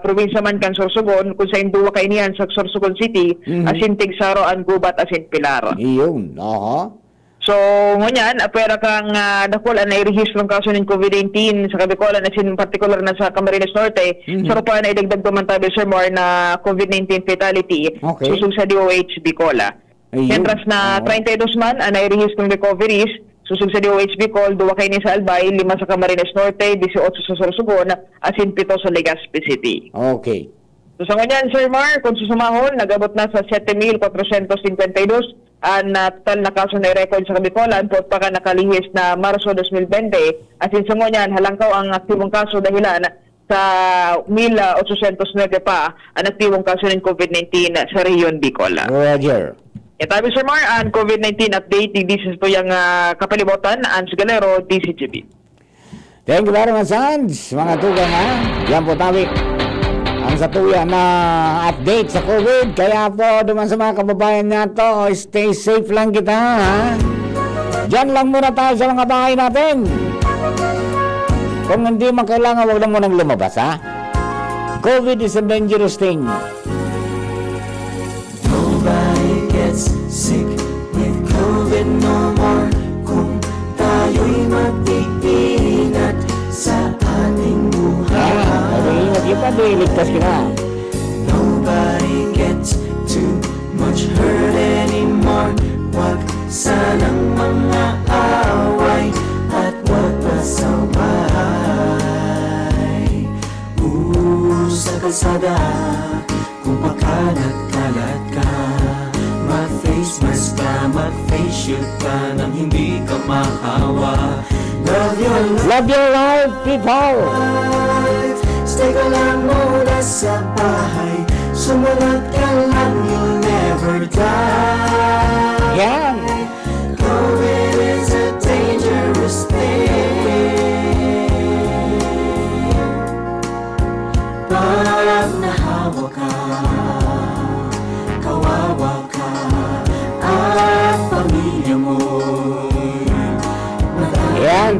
probinsya man kan Sorsogon, kun saen duwa kaini an sa Sorsogon City, Mhm. asin tig saro an Gubat asin Pilar. Iyon, aha. So, ngunyan, apwera kan, ah, dakul an nairehistrong kaso nin covid nineteen sa Kabikolan, asin partikular na sa Camarines Norte, Mhm. saro pa an naidagdag pa man tabi, Sir Mar, na covid nineteen fatality, Okay. susog sa D O H Bicol. Ayun. Mientras na Oo. treinta y dos man an nairehistrong recoveries, susog sa D O H Bicol, duwa kaini sa Albay, lima sa Camarines Norte, dieciocho sa Sorsogon, asin pito sa Legazpi City. Okay. So, sa ngunyan, Sir Mar, kung susumahon, nag-abot na sa siete mil kwatrosyentos singkwenta y dos an, ah, total na kaso na i-record sa Kabikolan, poot pa kan nakalihis na Marso dos mil bente, asin sa ngunyan, halangkaw ang aktibong kaso dahelan sa mil ochosyentos nuebe pa an aktibong kaso nin covid nineteen sa rehiyon Bicol. Roger. Itabi, Sir Mar, an covid nineteen update digdi sa satuyang, ah, kapalibotan, Hans Galero, D Z G B. Thank you very much, Hans. Mga tugang, ha? Yan po, tabi. Ang satuya na update sa covid. Kaya po, duman sa mga kababayan nato, stay safe lang kita, ha? Diyan lang muna tayo sa mga bahay natin. Kung hindi man kailangan, wag na munang lumabas, ha? covid is a dangerous thing. Nobody gets sick with covid no more. Kung tayo'y mag-iingat sa ating buhay. Ah, mag-iingat kita, di ligtas kita. Nobody gets too much hurt anymore. Wag sanang mga away at wag pasaway. Ooh, sa kalsada, kung pakalat-kalat ka, mag-face mask ka, mag-face shield ka nang hindi ka mahawa. Love your life. Love your life, people. Stay ka lang muna sa bahay. Sumulat ka lang, you'll never die. Yan. Covid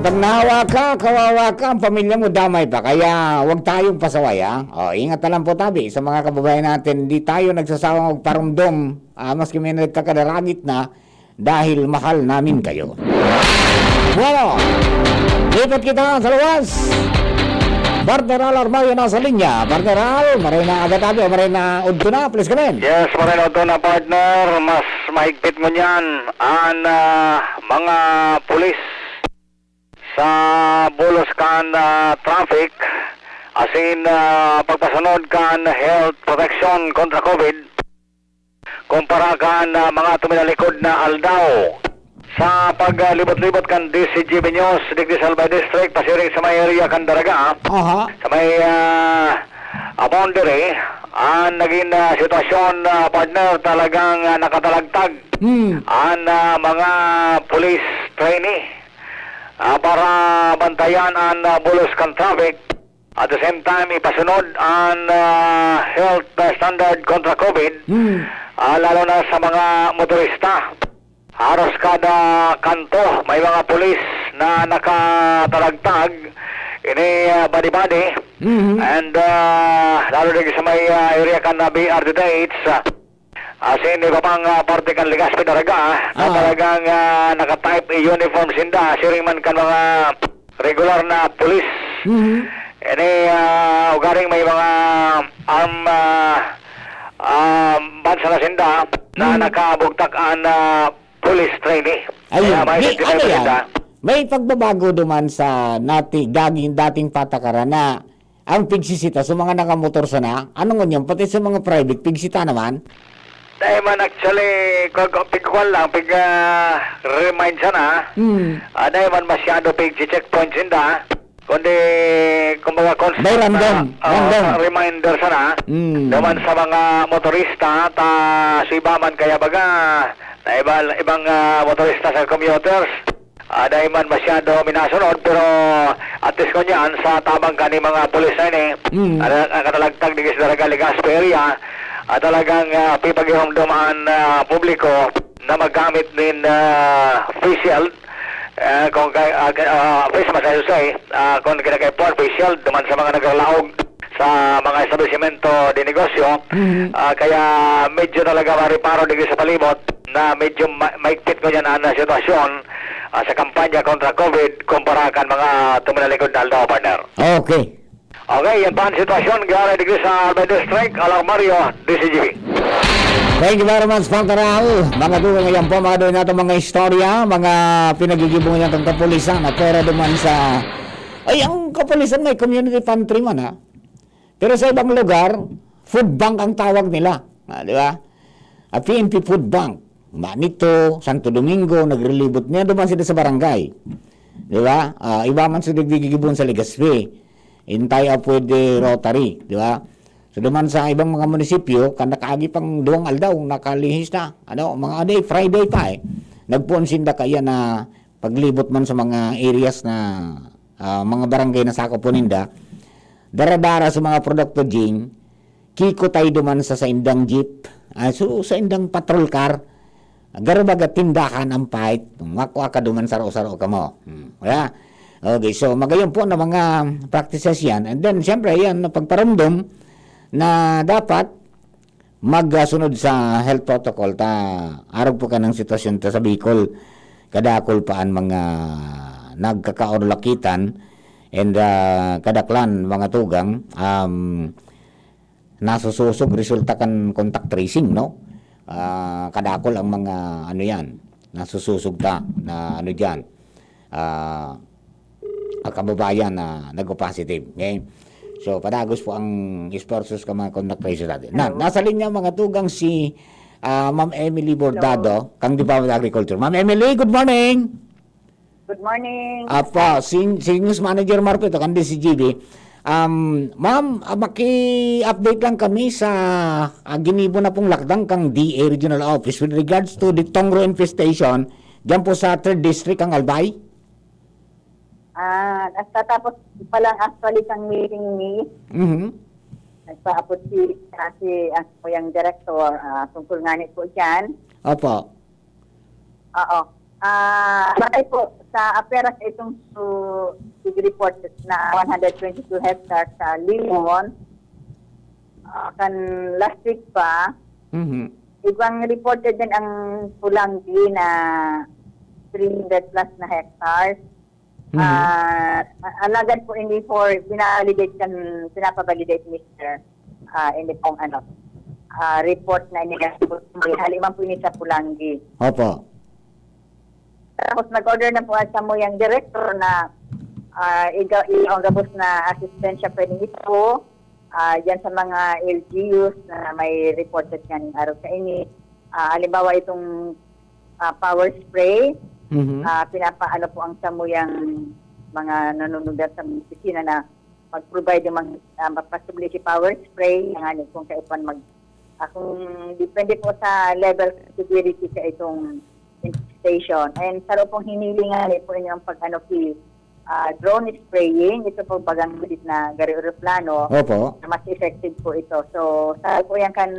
Pag nahawa ka, kawawa ka, ang pamilya mo damay pa. Kaya huwag tayong pasaway, ha? O, ingat na lang po tabi sa mga kababayan natin. Di tayo nagsasawang magparumdom, ah, maski may nagkakadaragit na, dahil mahal namin kayo. Bueno, lipat kita sa luwas. Partner Al Armayo nasa linya. Partner Al, maray na aga tabi o maray na udto na, please come in. Yes, maray na udto na, partner. Mas mahigpit ngunyan an, ah, mga pulis sa bulos kan, ah, traffic, asin, ah, pagpasunod kan health protection kontra COVID, kumpara kan, ah, mga tuminalikod na aldaw. Sa paglibot-libot kan D C G B News, digdi sa Albay District, pasiring sa may area kan Daraga, Aha. sa may, ah, ah, boundary, ang naging, ah, sitwasyon, ah, partner, talagang, ah, nakatalagtag Hmm. ang, ah, mga police trainee, ah, para bantayan ang, ah, bulos kan traffic. At the same time, ipasunod ang, ah, health, ah, standard kontra COVID, Hmm. ah, lalo na sa mga motorista. Haros kada kanto, may mga pulis na nakatalagtag. Ini, ah, body-body. Mhm. And, ah, lalo din sa may, ah, area kan, ah, B R D H, ah, asin iba pang, ah, parte kan Legazpi Daraga, ah, na Ah. talagang, ah, naka-type uniform sinda, siring man kan mga regular na pulis. Mhm. Ini, ah, ugaring may mga, um, ah, um, bansa na sinda na Mhm. nakabugtak an, ah, police trainee. Ayun. Kaya may May, sixty-five ano yan? percent, ah. May pagbabago duman sa nati-, daging, dating patakaran na ang pigsisita sa mga nakamotor sana, ano ngunyan, pati sa mga private, pigsita naman? Dahil man actually, kag-, pigkuhan lang, pig, ah, remind sana. Hmm. Ah, dahil man masyado pig-checkpoint sinda. Kundi, kumbaga, constant May random, na, ah, random. reminder sana. Hmm. Naman sa mga motorista, ta, sa iba man kaya baga, na iba, ibang, ah, motorista sa commuters, ah, dahil man masyado minasunod, pero at least ngunyan, sa tabang kan mga pulis na ini, Mm. ah, nakatalagtag digdi sa Daraga, Legazpi area, ah, talagang, ah, pipagiromdom an, ah, publiko na maggamit nin, ah, face shield, ah, kung kay, ah, kay, ah, face mask, I should say, ah, kung kinakaipuhan, face shield, duman sa mga naglalaog sa mga establisimento de negosyo. Mhm. Ah, kaya medyo talaga mareparo digdi sa palibot na medyo ma-, maigpit ngunyan an sitwasyon, ah, sa kampanya kontra COVID kumpara kan mga tuminalikod na aldaw, partner. Okay. Okay, yan pa an sitwasyon, garo digdi sa Albay District, Alarmario, D C G B. Thank you very much, Partner Al. Mga dugang, yan po, mga dugang natin, mga istorya, mga pinagigibong niya kang kapulisan, at pwera duman sa, ay, ang kapulisan may community pantry man, ha? Pero sa ibang lugar, food bank ang tawag nila. Ah, di ba? Ah, P N P Food Bank. Manito, Santo Domingo, naglilibot niya, duman sila sa barangay. Di ba? Ah, iba man sa naggigigibuhan sa Legazpi. Intay Apwede Rotary, di ba? So, duman sa ibang mga munisipyo, kan nakaagi pang duwang aldaw, nakalihis na. Ano, mga ano eh, Friday pa eh. Nagpoon sinda kaya na paglibot man sa mga areas na, ah, mga barangay na sakop po ninda, dara-dara sa mga produkto, Jing, kikotay duman sa saindang jeep. Ah, so, saindang patrol car, garo baga tindahan ang pait, makua ka duman saro-saro kamo. Hmm, wala. Okay, so magayon po na mga practices yan. And then, siyempre, yan, na pagparumdom na dapat magsunod sa health protocol ta arog po kanang sitwasyon ta sa Bicol. Kadakol pa ang mga nagkakaurulakitan and, ah, kadaklan, mga tugang, um, nasusosog resulta kan contact tracing, no? Ah, kadakol ang mga, ano yan, nasusosog ta na, ano diyan, ah, ang kababayan na nagpo-positive. Okay? So, padagos po ang esfuerzos kan mga contact tracing natin. Na, Hello. nasa linya, mga tugang, si, ah, Ma'am Emily Bordado, Hello. kang Department of Agriculture. Ma'am Emily, good morning! Good morning. Apo, si, si News Manager Marco ito, kan D C G B. Um, ma'am, ah, maki-update lang kami sa, ah, ginibo na pong lakdang kang D A Regional Office with regards to the tongro infestation dyan po sa third District, ang Albay. Ah, natatapos pa lang actually kang meeting ni Mhm. Nagpaapod si, ah, si, ah, kuyang direktor, ah, tungkol nga ni po dyan. Opo. Oo. Ah, batay po Sa Aperas itong su-, reported na one hundred twenty-two hectares sa Limon, ah, kan last week pa, Mhm. Igwang reported din ang Pulanggi na three hundred plus na hectares. Mhm. Ah, a-, alagad po ini for binavalidate kan, pinapavalidate ni sir. Ah, ini pong ano, ah, report na inigas po, hali man po ini sa Pulanggi. Opo. Tapos nag-order na po ang samuyang direktor na, ah, iga-, i-, ang gabos na asistensya pwedeng ito, ah, diyan sa mga L G Us na may reported kan arog kaini. Ah, halimbawa itong, ah, power spray, Mhm. ah, pinapaano po ang samuyang mga nanonugat sa mga opisina na mag-provide yung mga, ah, possibly si power spray, ngani kung kaipan mag-, ah, kung depende po sa level of severity sa itong infestation. And saro pong hiniling ngani po inyo ang pag-ano ki, ah, drone spraying, ito po bagang na gari eroplano, Opo. na mas effective po ito. So, saro po yan kan,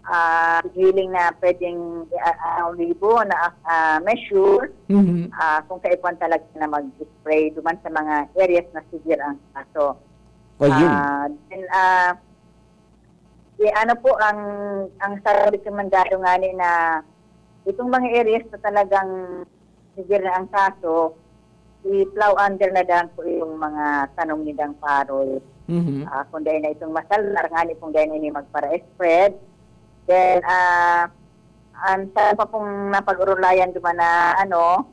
ah, hiniling na pwedeng, ah, ah, libo na, ah, measure, Mhm. ah, kung kaipan talaga na mag-spray duman sa mga areas na severe ang kaso. O, yun. Ah, then, ah, eh, ano po ang, ang sa rekomendado ngani na itong mga areas na talagang severe na ang kaso, i-plow under na lang po yung mga tanom nidang paroy. Mhm. Ah, kung dahil na itong masalnar, ngani kung dahil na ini magpara-spread, then, ah, Ang saro pa pong napag-orolayan duman na, ano,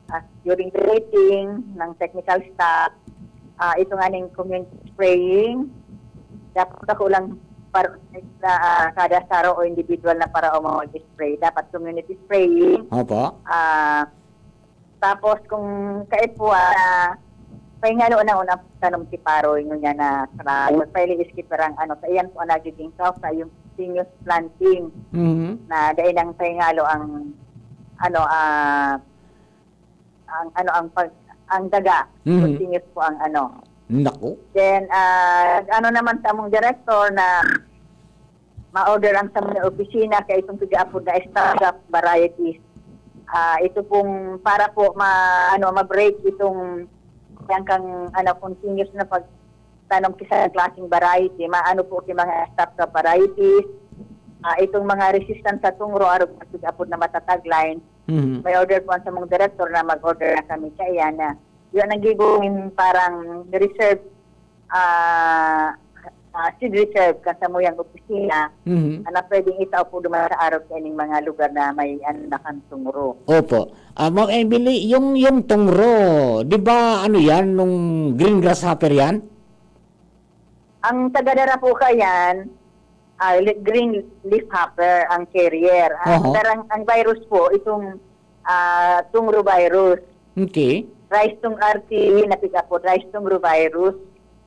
ah, during the waiting ng technical staff, ah, ito nganing community spraying, dapat ako lang par-, sa, ah, kada saro o individual na paraoma mag-spray. Dapat community spraying. Opo. Ah, Tapos kung kaipuhan, ah, pahingaloon na unang tanom si paroy, ngunyan na sa pag-, pag-, skipper ang ano, sa iyan po ang nagiging cause sa yung continuous planting Mhm. na dai nang pahingalo ang, ano, ah, ang, ano, ang pag-, ang daga. Mhm. Continuous po ang ano. Naku. Then, ah, ano naman sa among director na ma-order ang sa mga opisina kay itong pigaapod na stock varieties. Ah, ito pong para po ma-, ano, ma-break itong yang kang, ano, continuous na pagtanom ki sa klaseng variety. Maano po ki mga stock varieties. Ah, itong mga resistant sa tungro, arog sa pigaapod na matatag line. Mhm. May order po ang sa mga director na mag-order na kami sa iyan na yun ang gigawin parang reserve ah, ah, seed reserve kan samuyang opisina Mhm. na pwedeng itao po duman sa arog kaining mga lugar na may ano na kan tungro. Opo. Ah, Ma'am Emily, yung, yung tungro, di ba ano yan, nung green grasshopper yan? Ang tagadara po kayan, ah, li-, green leaf hopper ang carrier. Ang Oho. darang, ang virus po, itong, ah, tungro virus. Okay. Rice tung R T, na pick up po, rice tungro virus.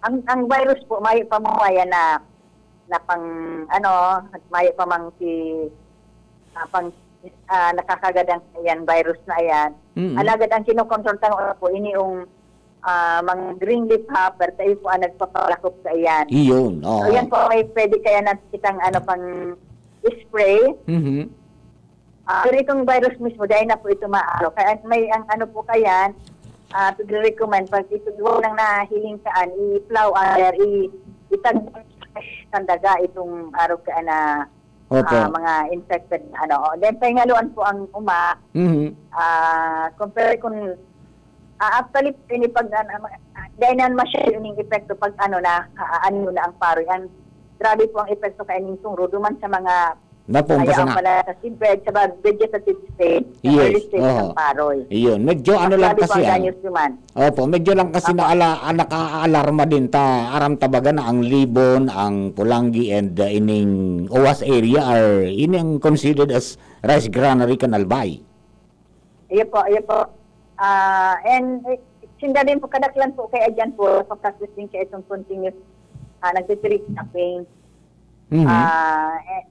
Ang, ang virus po, mayo pa mo yan na, na pang, ano, mayo pa mang si, ah, pang, ah, nakakagadan yan, virus na yan. Mm. Alagad ang kinokontrol ta po, ini yung, ah, mga green leaf hopper, tayo po ang nagpapalakop sa iyan. Iyon, So, oo. yan po, may pwede kaya na kitang, ano, pang spray. Mhm. Ah, pero itong virus mismo, dahil na po ito maaro. Kaya may, ang ano po kayan, ah, pigre-recommend, pag ito duwa nang nahiling saan, i-plow under, i-, itag-, sa daga itong arog ka na, Opo. ah, mga infected na ano. Then, pahingaluan po ang uma, Mhm. ah, compare kung, ah, actually, pinipag-, ano, dahil na masyado yung epekto pag ano na, ah, ano na ang paroy. Ang grabe po ang epekto kaya ning tungro, duman sa mga Napon pa Kaya sana. pala sa seedbed, sa ba-, vegetative stage, sa Yes, early stage oo. ng paroy. Iyon. Medyo ano lang Actually, kasi po, ang yan. danyos naman. Opo, medyo lang kasi Apo. naala-, ah, nakaalarma din ta. Aram ta baga na ang Libon, ang Pulanggi, and, uh, ining Owas area are, ini ang considered as rice granary kan Albay. Iyo po, iyo po. Ah, and, eh, sinda din po, kadaklan po kaya dyan po, sa practice din kaya itong continuous, ah, nagtitiri-, tapping. Mhm. Ah, eh,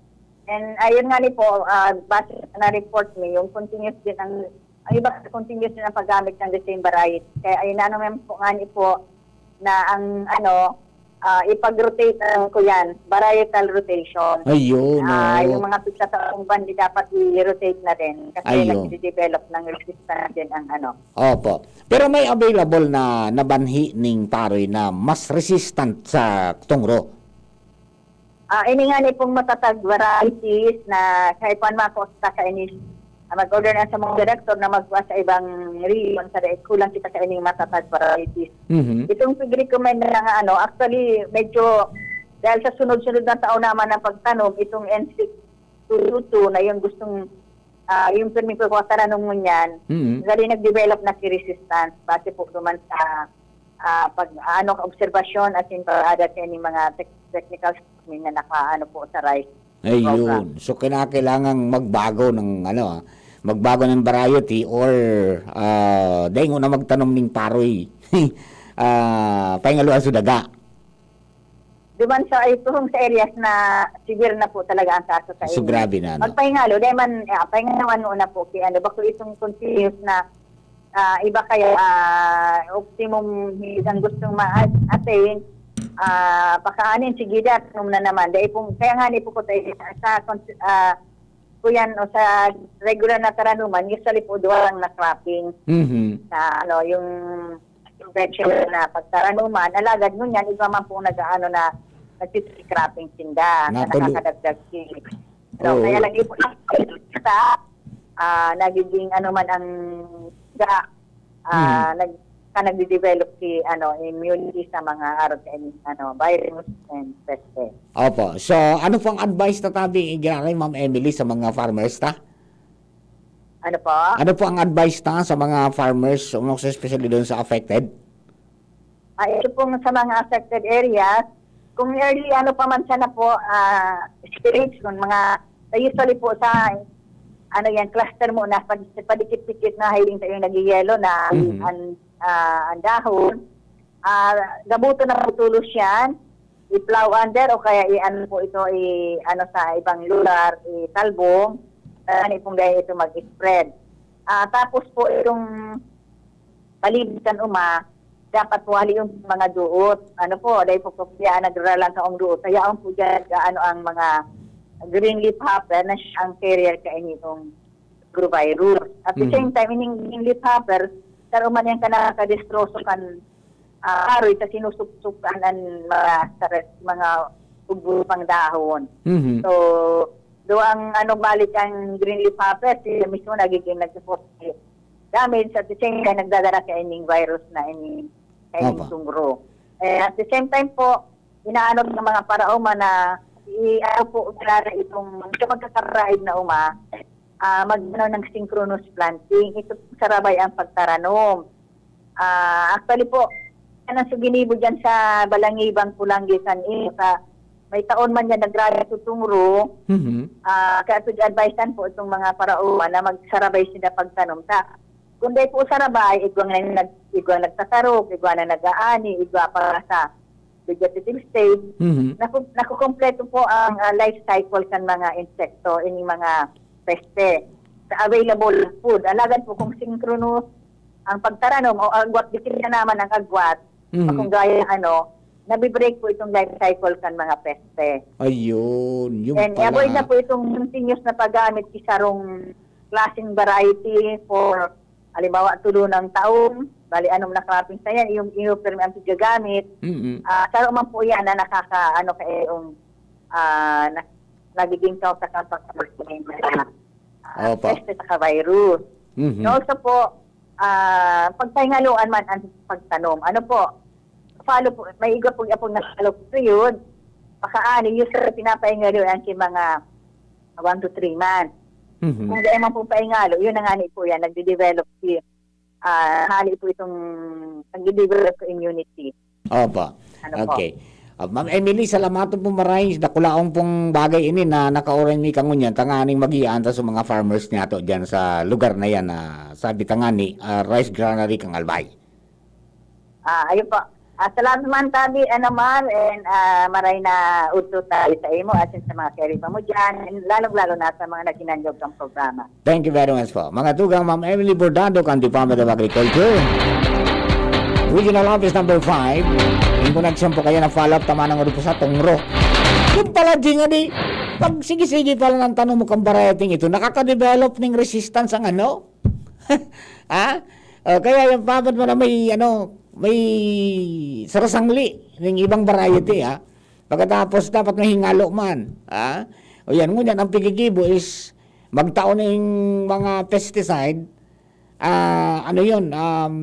and ayun nga ni po, ah, base sa na-report mi, yung continuous din ang, ang iba continuous din ang paggamit ng the same variety. Kaya ayun, ano naman po nga ni po, na ang, ano, ah, ipag-rotate ang kuyan, varietal rotation. Ayun, Ah, oo. Yung mga pigsa sa uban, di dapat i-rotate na din kasi Ayun. nagde-develop ng resistance din ang ano. Opo. Pero may available na nabanhi ning paroy na mas resistant sa tungro. Ah, ini nga ni pong matatag varieties na kaipan mako sa kainis, ah, mag-order na sa mga director na magkuha sa ibang region sa dahil kulang kita sa ining matatag varieties. Mhm. Itong pig-recommend na nga ano, actually, medyo dahil sa sunod-sunod na taon naman ng pagtanom, itong N six two two na yung gustong, ah, yung pirmi ko sa nung ngunyan, Mhm. dali nag-develop na si resistance base po duman sa ah, pag ano obserbasyon at yung pag-ada sa ining mga tec- technical statement na nakaano po sa rice. Ayun. So, kinakailangang magbago ng ano, ah, magbago ng variety or ah, daingon na magtanom ning paroy. Ah, pahingaluan sa daga. Duman sa itong sa areas na severe na po talaga ang kaso sa So, inyo. Grabe na, no? Magpahingalo, dahil man, ah, pahingaluan muna po kay ano, bako itong continuous na ah, iba kaya ah, optimum ang gustong ma-attain, ah, pakaanin, sige, dat, nung na naman. Dahil pong, kaya nga ni po ko tayo sa, sa, ah, kuyan o sa regular na taranuman, usually po duwa lang na cropping Mhm. na ano, yung conventional na pagtaranuman, alagad ngunyan, iba man po nag-ano na nagtitri cropping sinda na Natulo. Nakakadagdag si so, Oo. Kaya lagi po sa ah, nagiging ano man ang ga, ah, nag ka nagde-develop si ano immunity sa mga arog and ano virus and peste. Opo. So, ano pong advice na tabi igiraray, Ma'am Emily, sa mga farmers ta? Ano po? Ano po ang advice ta sa mga farmers, most especially doon sa affected? Ah, ito pong sa mga affected areas, kung early ano pa man sana po, ah, stage, kung mga, usually po sa, ano yan, cluster muna, pad- padikit-dikit na hiling tayo nag-yellow na Mhm. ang, ah, ang dahon, ah, gabuto na po tulos yan, i-plow under o kaya i-ano po ito, i-ano sa ibang lugar, i-talbong, ano pong dahil ito mag-spread. Ah, tapos po itong palibot kan uma, dapat po hali yung mga duot. Ano po, dahil po po kaya nagrala lang kaong duot. Kaya ang po dyan, ano ang mga green leaf hopper na siya ang carrier kainitong virus. At the Mhm. same time, ining green leaf hopper, karuman yan ka nakakadestroso kan ah, aroy sa sinusuksukan an mga sa res- mga ugbo pang dahon. Mhm. So, do ang ano balik ang green leaf hopper, sila mismo nagiging nagsusupport damage at the same time nagdadala sa ining virus na ining ining Opo. tungro. Eh, at the same time po, inaano ng mga paraoma na i-ano po, klaro itong sa magkakaraig na uma, ah, mag ano ng synchronous planting. Ito po sarabay ang pagtaranom. Ah, actually po, yan ang suginibo dyan sa Balangibang Pulanggi San Isidro. May taon man yan nagrali tutungro. Mhm. Ah, kaya to advisean po itong mga paraoma na magsarabay sila pagtanom. Ta, kung dahil po sarabay, igwang na nag, igwang nagtatarog, igwang na nag-aani, igwa pa sa vegetative stage. Mhm. Naku, nakukompleto po ang ah, life cycle ng mga insekto, ining mga peste sa available food. Alagad po kung synchronous ang pagtaranom o agwat, dikit na naman ang agwat, Mhm. kung gaya ano, nabibreak po itong life cycle kan mga peste. Ayun, yung And pala. avoid na po itong continuous na paggamit sa sarong klaseng variety for, halimbawa, tulo ng taon, bali anong na cropping sa yan, yung, yung permi ang paggagamit, Mm-mm. ah saro man po yan na nakaka, ano, kaya yung ah, na, nagiging cause sa kapag ah, Opo. peste sa virus. Mhm. And also po, ah, pagpahingaluan man ang pagtanom. Ano po, follow po, may igwa po, po na follow period. Pakaani, usually pinapahingaluan si mga one to three months. Mhm. Kung dahil man po paingalo, yun na nga ni po yan, nagde-develop si, ah, hali po itong, nagde-develop sa immunity. Opo. Ano po? Okay. Ah, Ma'am Emily, salamat po maray. Dakulaon pong bagay ini na nakaoran mi kangunyan, tanganing mag-ianta sa mga farmers niyato diyan sa lugar na yan na sabi tangani, ah, rice granary kang Albay. Ah, ayun po. Ah, salamat man tabi, ano man, and ah, maray na udto tayo sa imo at sa mga kaibigan mo dyan, and lalong-lalo na sa mga naghinanyog ng programa. Thank you very much po. Mga tugang, Ma'am Emily Bordado, kan Department of Agriculture. Regional Office number five, Yung ko nagsampo kaya na follow up, tama ng urupo sa tungro. Yung pala, Jing, adi, pag sige-sige pala ng tanong mo kang variety ito, nakaka-develop ng resistance ang ano? Ha? O, kaya yung papat mo na may, ano, may sarasangli ng ibang variety, ha? Pagkatapos, dapat may hingalo man, ha? O yan, ngunyan, ang pigigibo is magtao ng mga pesticide, ah, ano yun, um,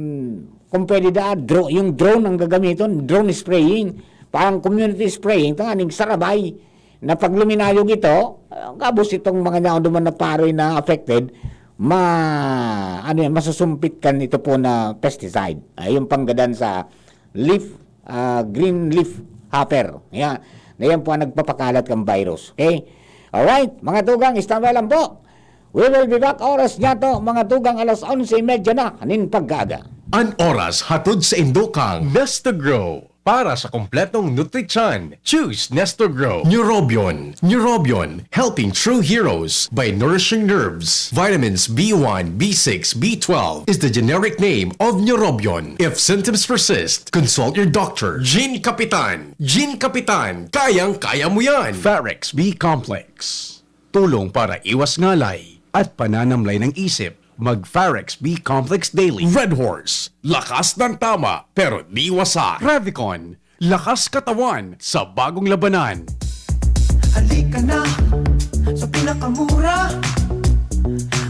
kung pwede da, dro-, yung drone ang gagamiton, drone spraying, parang community spraying, tanganing sarabay, na pag luminayog ito, ah, gabos itong mga naon duman na paroy na affected, ma-, ano yan, masusumpit kan ito po na pesticide. Ay, yung panggadan sa leaf, ah, green leaf hopper. Yan. Na yan po ang nagpapakalat ng virus. Okay? Alright, mga tugang, standby lang po. We will be back oras niya to, mga tugang, alas onse y media na, nin pagkaaga. An oras hatod sa indokang Nestogro. Para sa kompletong nutrisyon, choose Nestogro. Neurobion. Neurobion, helping true heroes by nourishing nerves. Vitamins B one, B six, B twelve is the generic name of Neurobion. If symptoms persist, consult your doctor. Gene Kapitan. Gene Kapitan. Kayang-kaya mo yan. Farex B Complex. Tulong para iwas ngalay at pananamlay ng isip. Mag Farex B Complex Daily. Red Horse. Lakas ng tama, pero di wasa. Revicon. Lakas katawan sa bagong labanan. Halika na sa pinakamura.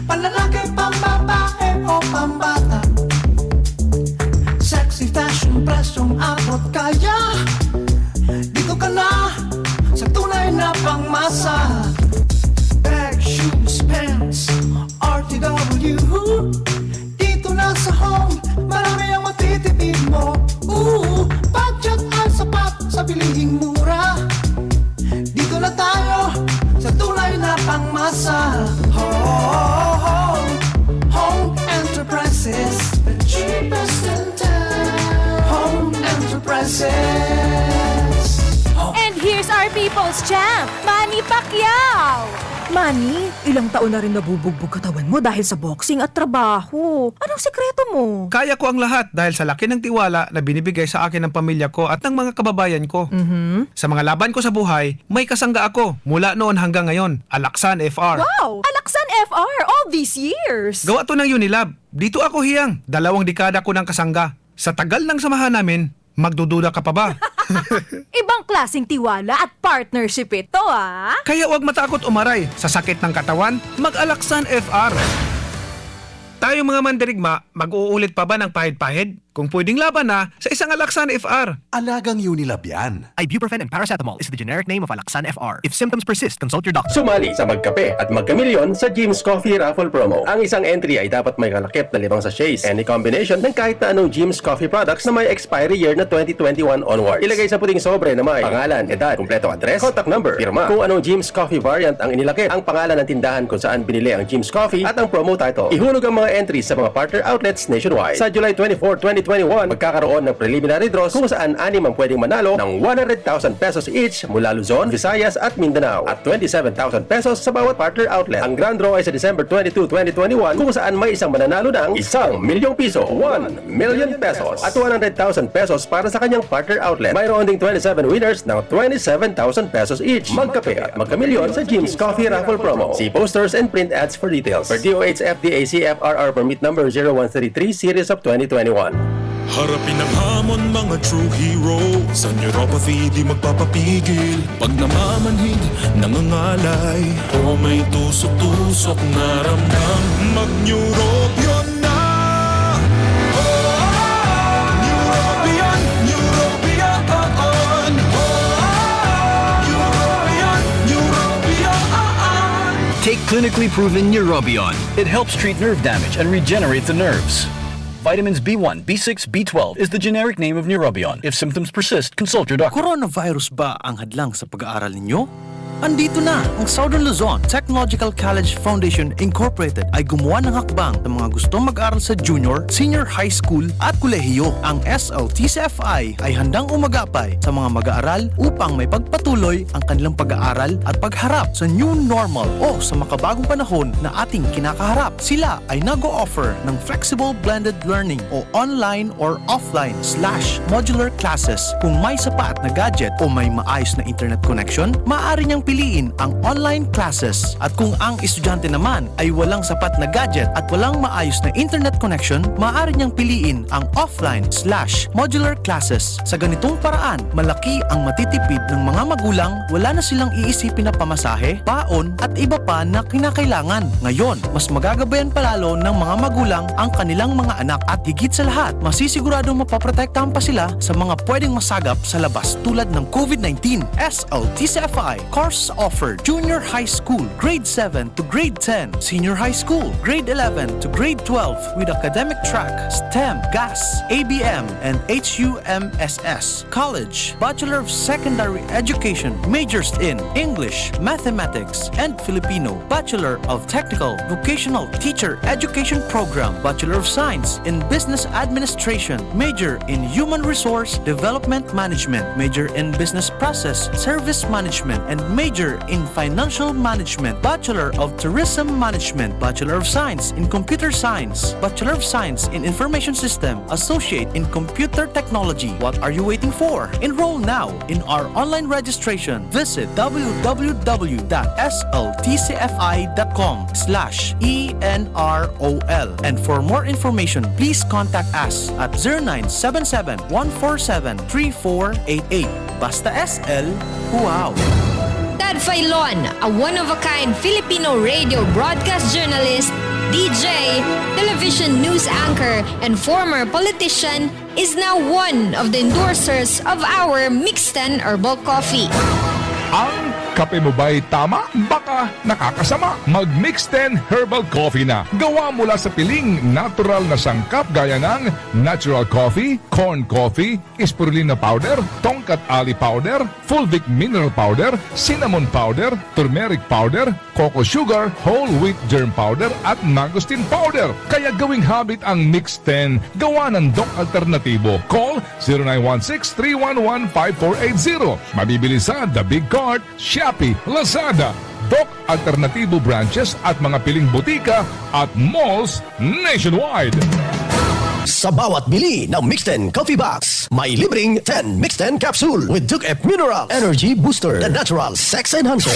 Panlalaki, pambabae o pambata. Sexy fashion, presyong abot kaya. Dito ka na sa tunay na pangmasa. Bag, shoes, pants, R T W. Dito na sa Home, marami ang matitipid mo. Ooh, budget ay sapat sa bilihing mura. Dito na tayo sa tunay na pangmasa. Home, Home Enterprises, the cheapest in town. Home Enterprises. Home. And here's our people's champ, Manny Pacquiao! Manny, ilang taon na rin nabubugbog katawan mo dahil sa boxing at trabaho. Anong sekreto mo? Kaya ko ang lahat dahil sa laki ng tiwala na binibigay sa akin ng pamilya ko at ng mga kababayan ko. Mhm. Sa mga laban ko sa buhay, may kasangga ako mula noon hanggang ngayon, Alaxan F R. Wow! Alaxan F R all these years! Gawa to ng Unilab. Dito ako hiyang, dalawang dekada ko ng kasangga. Sa tagal ng samahan namin, magdududa ka pa ba? Ibang klaseng tiwala at partnership ito, ah! Kaya huwag matakot umaray sa sakit ng katawan, mag-Alaxan F R. Tayong mga mandirigma, mag-uulit pa ba ng pahid-pahid? Kung pwedeng laban na sa isang Alaxan F R. Alagang Unilab yan. Ibuprofen and paracetamol is the generic name of Alaxan F R. If symptoms persist, consult your doctor. Sumali sa Magkape at Magkamilyon sa Jim's Coffee Raffle Promo. Ang isang entry ay dapat may kalakip na limang sachets, any combination ng kahit na anong Jim's Coffee products na may expiry year na twenty twenty-one onwards. Ilagay sa puting sobre na may pangalan, edad, kumpletong address, contact number, pirma. Kung anong Jim's Coffee variant ang inilakip, ang pangalan ng tindahan kung saan binili ang Jim's Coffee at ang promo title. Ihulog ang mga entries sa mga partner outlets nationwide. Sa July twenty-four, twenty twenty-one, magkakaroon ng preliminary draws kung saan anim ang pwedeng manalo ng one hundred thousand pesos each mula Luzon, Visayas at Mindanao at twenty-seven thousand pesos sa bawat partner outlet. Ang grand draw ay sa December twenty-two, twenty twenty-one, kung saan may isang mananalo ng isang milyong piso, one million pesos, at one hundred thousand pesos para sa kanyang partner outlet. Mayroon ding twenty-seven winners ng twenty-seven thousand pesos each. Magkape at magkamilyon sa Jim's Coffee Raffle Promo. See posters and print ads for details. Per D O H F D A C F R R Permit Number zero one three three, Series of twenty twenty-one. Harapin ang hamon, mga true hero. Sa neuropathy, di magpapapigil. Pag namamanhid, nangangalay, o may tusok-tusok na ramdam, mag-Neurobion na! Neurobion, Neurobion, oo. Neurobion, Neurobion, oo. Take clinically proven Neurobion. It helps treat nerve damage and regenerate the nerves. Vitamins B one, B six, B twelve is the generic name of Neurobion. If symptoms persist, consult your doctor. Coronavirus ba ang hadlang sa pag-aaral ninyo? Andito na ang Southern Luzon Technological College Foundation Incorporated ay gumawa ng hakbang sa mga gustong mag-aral sa junior, senior high school at kolehiyo. Ang S L T C F I ay handang umagapay sa mga mag-aaral upang may pagpatuloy ang kanilang pag-aaral at pagharap sa new normal o sa makabagong panahon na ating kinakaharap. Sila ay nag-o-offer ng flexible blended learning o online or offline slash modular classes. Kung may sapat na gadget o may maayos na internet connection, maaari niyang piliin ang online classes. At kung ang estudyante naman ay walang sapat na gadget at walang maayos na internet connection, maaari niyang piliin ang offline slash modular classes. Sa ganitong paraan, malaki ang matitipid ng mga magulang, wala na silang iisipin na pamasahe, baon, at iba pa na kinakailangan. Ngayon, mas magagabayan palalo ng mga magulang ang kanilang mga anak at higit sa lahat, masisiguradong mapoprotektahan pa sila sa mga pwedeng masagap sa labas tulad ng COVID nineteen. S L T C F I course offered: Junior High School, Grade seven to Grade ten, Senior High School, Grade eleven to Grade twelve with academic track, STEM, GAS, A B M, and H U M S S. College, Bachelor of Secondary Education, majors in English, Mathematics, and Filipino, Bachelor of Technical Vocational Teacher Education Program, Bachelor of Science in Business Administration, major in Human Resource Development Management, major in Business Process Service Management, and major in Financial Management, Bachelor of Tourism Management, Bachelor of Science in Computer Science, Bachelor of Science in Information System, Associate in Computer Technology. What are you waiting for? Enroll now in our online registration. Visit w w w dot s l t c f i dot com slash e n r o l. And for more information, please contact us at zero nine seven seven, one four seven, three four eight eight. Basta S L, wow! Ted Filon, a one-of-a-kind Filipino radio broadcast journalist, D J, television news anchor, and former politician, is now one of the endorsers of our Mixten Herbal Coffee. Ang kape mo ba'y tama? Baka nakakasama. Mag Mixten Herbal Coffee na. Gawa mula sa piling natural na sangkap gaya ng natural coffee, corn coffee, spirulina powder, tongkat ali powder, fulvic mineral powder, cinnamon powder, turmeric powder, coco sugar, whole wheat germ powder, at mangosteen powder. Kaya gawing habit ang Mix ten. Gawa ng Doc Alternatibo. Call zero nine one six, three one one, five four eight zero. Mabibili sa The Big Cart, Shopee, Lazada, Doc Alternatibo branches at mga piling butika at malls nationwide. Sa bawat bili ng Mixten Coffee Box, may libreng ten Mixten Capsule with Duke F Minerals Energy Booster, the natural sex enhancer.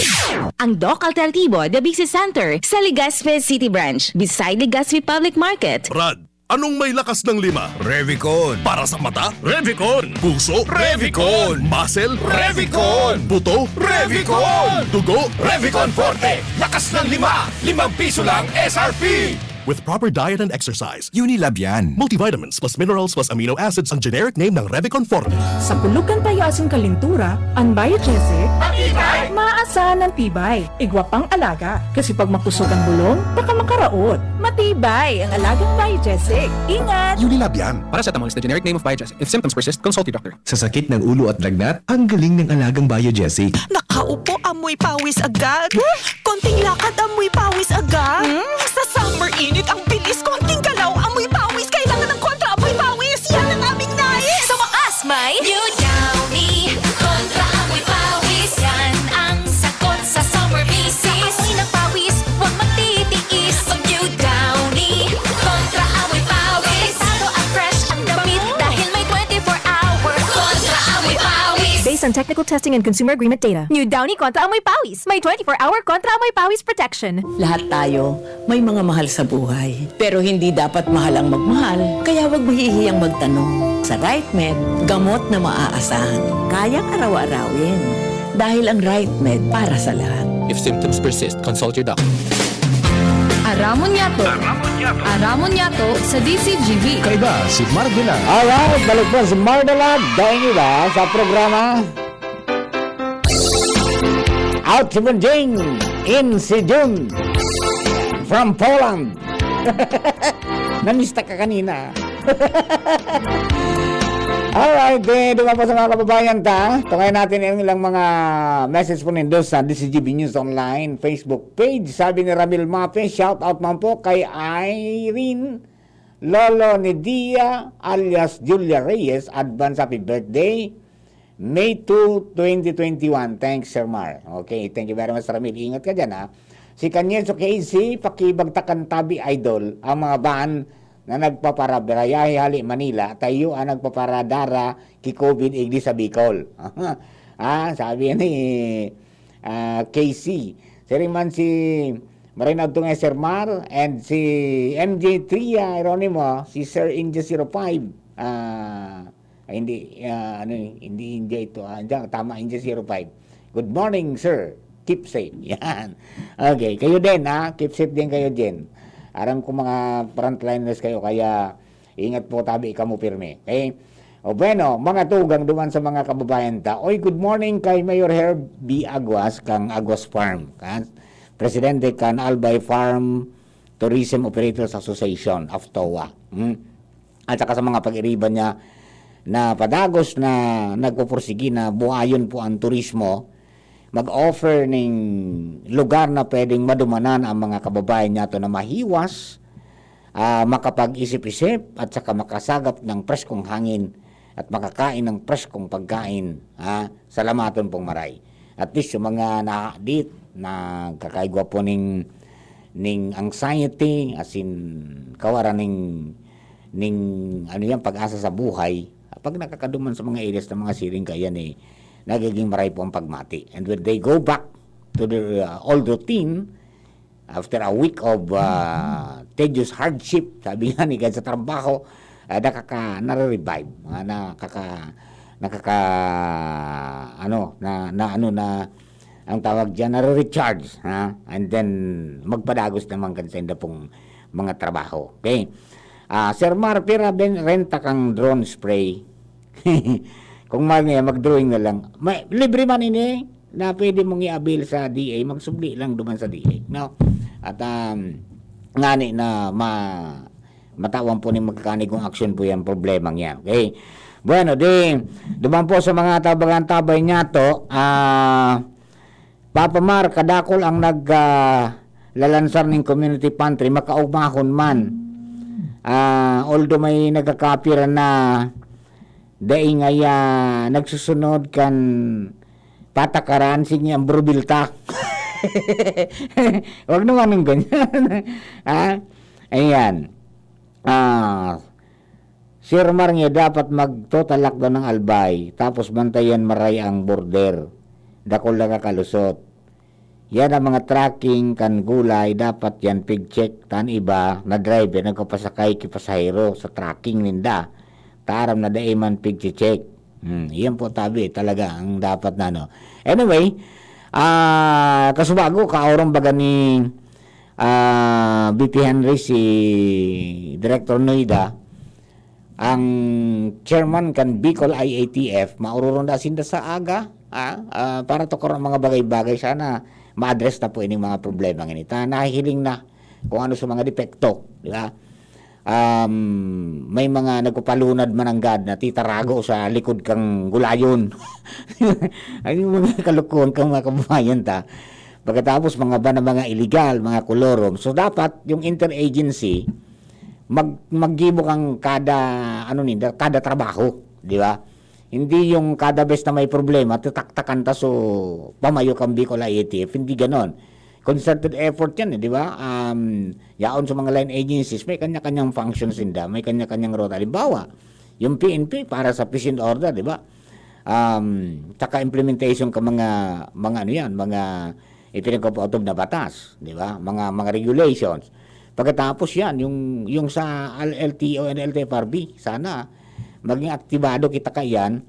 Ang Doc Alternatibo, The Big C Center, sa Legazpi City Branch, beside Legazpi Public Market. Brad, anong may lakas ng lima? Revicon. Para sa mata? Revicon. Puso? Revicon. Muscle? Revicon. Buto? Revicon. Dugo? Revicon Forte. Lakas ng lima. Limang piso lang S R P. With proper diet and exercise. Unilab yan. Multivitamins plus minerals plus amino acids ang generic name ng Revicon Forte. Sa pulugan tayo asin kalintura, ang Biogesic, matibay, maaasahan ng tibay. Igwa pang alaga, kasi pag makusog ang bulong, baka makaraot. Matibay ang alagang Biogesic. Ingat! Unilab yan. Paracetamol is the generic name of Biogesic. If symptoms persist, consult your doctor. Sa sakit ng ulo at lagnat, ang galing ng alagang Biogesic. Nakaupo, amoy pawis agad. Konting lakad, amoy pawis agad. Hmm? Sa summer init, ang bilis, konting galaw, amoy pawis. Kailangan ng kontra amoy pawis. Yan ang aming nais. Sa wakas, may New Downy Kontra Amoy Pawis. Yan ang sagot sa summer basis. Sa amoy ng pawis, huwag magtitiis. Mag New Downy Kontra Amoy Pawis. Protektado at fresh ang damit dahil may twenty-four hour Kontra Amoy Pawis. Based on technical testing and consumer agreement data. New Downy Kontra Amoy Pawis. May twenty-four hour Kontra Amoy Pawis protection. Lahat tayo may mga mahal sa buhay. Pero hindi dapat mahal ang magmahal, kaya huwag mahihiyang magtanong. Sa Right Med, gamot na maaasahan. Kayang araw-arawin. Dahil ang Right Med para sa lahat. If symptoms persist, consult your doctor. Aramon Yato. Aramon Yato sa D C G V. Kaiba si Marvela. Alright, balik po si Marvela Dainiba sa programa Out si Bonjing, in si Jun from Poland. Namista ka kanina. Alright, eh, duman po sa mga kababayan ta. Tungayan natin yung ilang mga message po nindo sa D C G B News Online Facebook page. Sabi ni Ramil Mape, shout out man po kay Irene Lolo Nidia alias Julia Reyes. Advance happy birthday. May two, twenty twenty-one. Thanks, Sir Mar. Okay, thank you very much, Ramil. Ingat ka dyan, ha. Si Kanyeso K C, pakibagtakan tabi, idol, ang mga van na nagpaparabirayahe hali Manila, tayo ang nagpaparadara ki COVID igdi sa Bicol. Ah, sabi ni, ah, K C. Siring man si Marina Abdungay Sir Mar and si M J Tria Jeronimo, si Sir India zero five. Ah, ay, hindi, ah, ano eh, hindi India ito. Ah, diyan, tama, India zero five. Good morning, sir. Keep safe. Yan. Okay, kayo din, ha? Keep safe din kayo din. Aram ko mga frontliners kayo, kaya ingat po tabi kamo pirmi. Okay? O bueno, mga tugang duman sa mga kababayan ta. Oy, good morning kay Mayor Herb B. Aguas, kang Aguas Farm. Kan? Presidente kan Albay Farm Tourism Operators Association of TOA. Hmm? At saka sa mga pag-iriba niya na padagos na nagpupursigi na buhayon po ang turismo, mag-offer ning lugar na pwedeng madumanan ang mga kababayan niyato na mahiwas, ah, makapag-isip-isip at saka makasagap ng preskong hangin at makakain ng preskong pagkain, ha? Salamaton pong maray. At least yung mga nahadit, nagkakaigwa po ning, ning anxiety, as in, kawara ning, ning, ano yan, pag-asa sa buhay, pag nakakaduman sa mga areas ng mga siring kaya ni, nagiging maray po ang pagmati. And when they go back to their, uh, old routine, after a week of, uh, tedious hardship, sabi nga ni, sa trabaho, ah, nakaka-, nare-revive, mga nakaka-, nakaka-, ano, na, na, ano, na, ang tawag diyan, nare-recharge, ha? And then, magpadagos naman kan sa inda pong mga trabaho. Okay? Ah, Sir Mar, pira ben renta kang drone spray? Kung mag-, mag-drawing na lang. May, libre man ini na pwede mong i-avail sa D A, magsubli lang duman sa D A, no? At, um, ngani na ma-, matawan po ni magkakanigong aksyon po yan, problemang yan. Okay? Bueno, di, duman po sa mga tabagan-tabay niyato, ah, Papa Mar, kadakol ang nag, ah, lalansar ning community pantry, makaugmahon man. Ah, although may nagkakapira na dai ngaya nagsusunod kan patakaran, sige ang burubilta. Wag naman ng ganyan. Ha? Ayan. Ah, Sir Mar nga dapat mag-total lockdown ng Albay, tapos bantayan maray ang border. Dakul na kakalusot. Yan ang mga tracking kan gulay, dapat yan pig-check. Tan iba na driver nagpapasakay ki pasahero sa tracking ninda. Taram na dai man pig-check. Hmm, yan po tabi talaga ang dapat na, ano. Anyway, ah, kasubago, kaorong baga ni, ah, B P Henry si Director Noida, ang chairman kan Bicol I A T F, maururunda sinda sa aga, ah, ah, para tukaron ang mga bagay-bagay. Sana ma-address na po ining mga problema ngini. Ta nahihiling na kung ano sa mga depekto, di ba? Um, may mga nagpapalunad mananggad na titarago sa likod kang gulayon. Ay, yung mga kalokohan kang mga kababayan ta. Pagkatapos, mga ba na mga illegal, mga kolorum. So, dapat yung interagency, mag-, maggibo kang kada, ano ninda, kada trabaho, di ba? Hindi yung kada bes na may problema, tataktakan ta, so pamayo kang Bicol I A T F. Hindi ganon. Concerted effort yan, eh, di ba? Um, yaon sa mga line agencies, may kanya-kanyang functions ninda, may kanya-kanyang role. Halimbawa, yung P N P para sa peace and order, di ba? Um, tsaka implementation ka mga, mga ano yan, mga ipinagpapautob na batas, di ba? Mga, mga regulations. Pagkatapos yan, yung, yung sa L T O and L T F R B, sana maging aktibado kita kaiyan,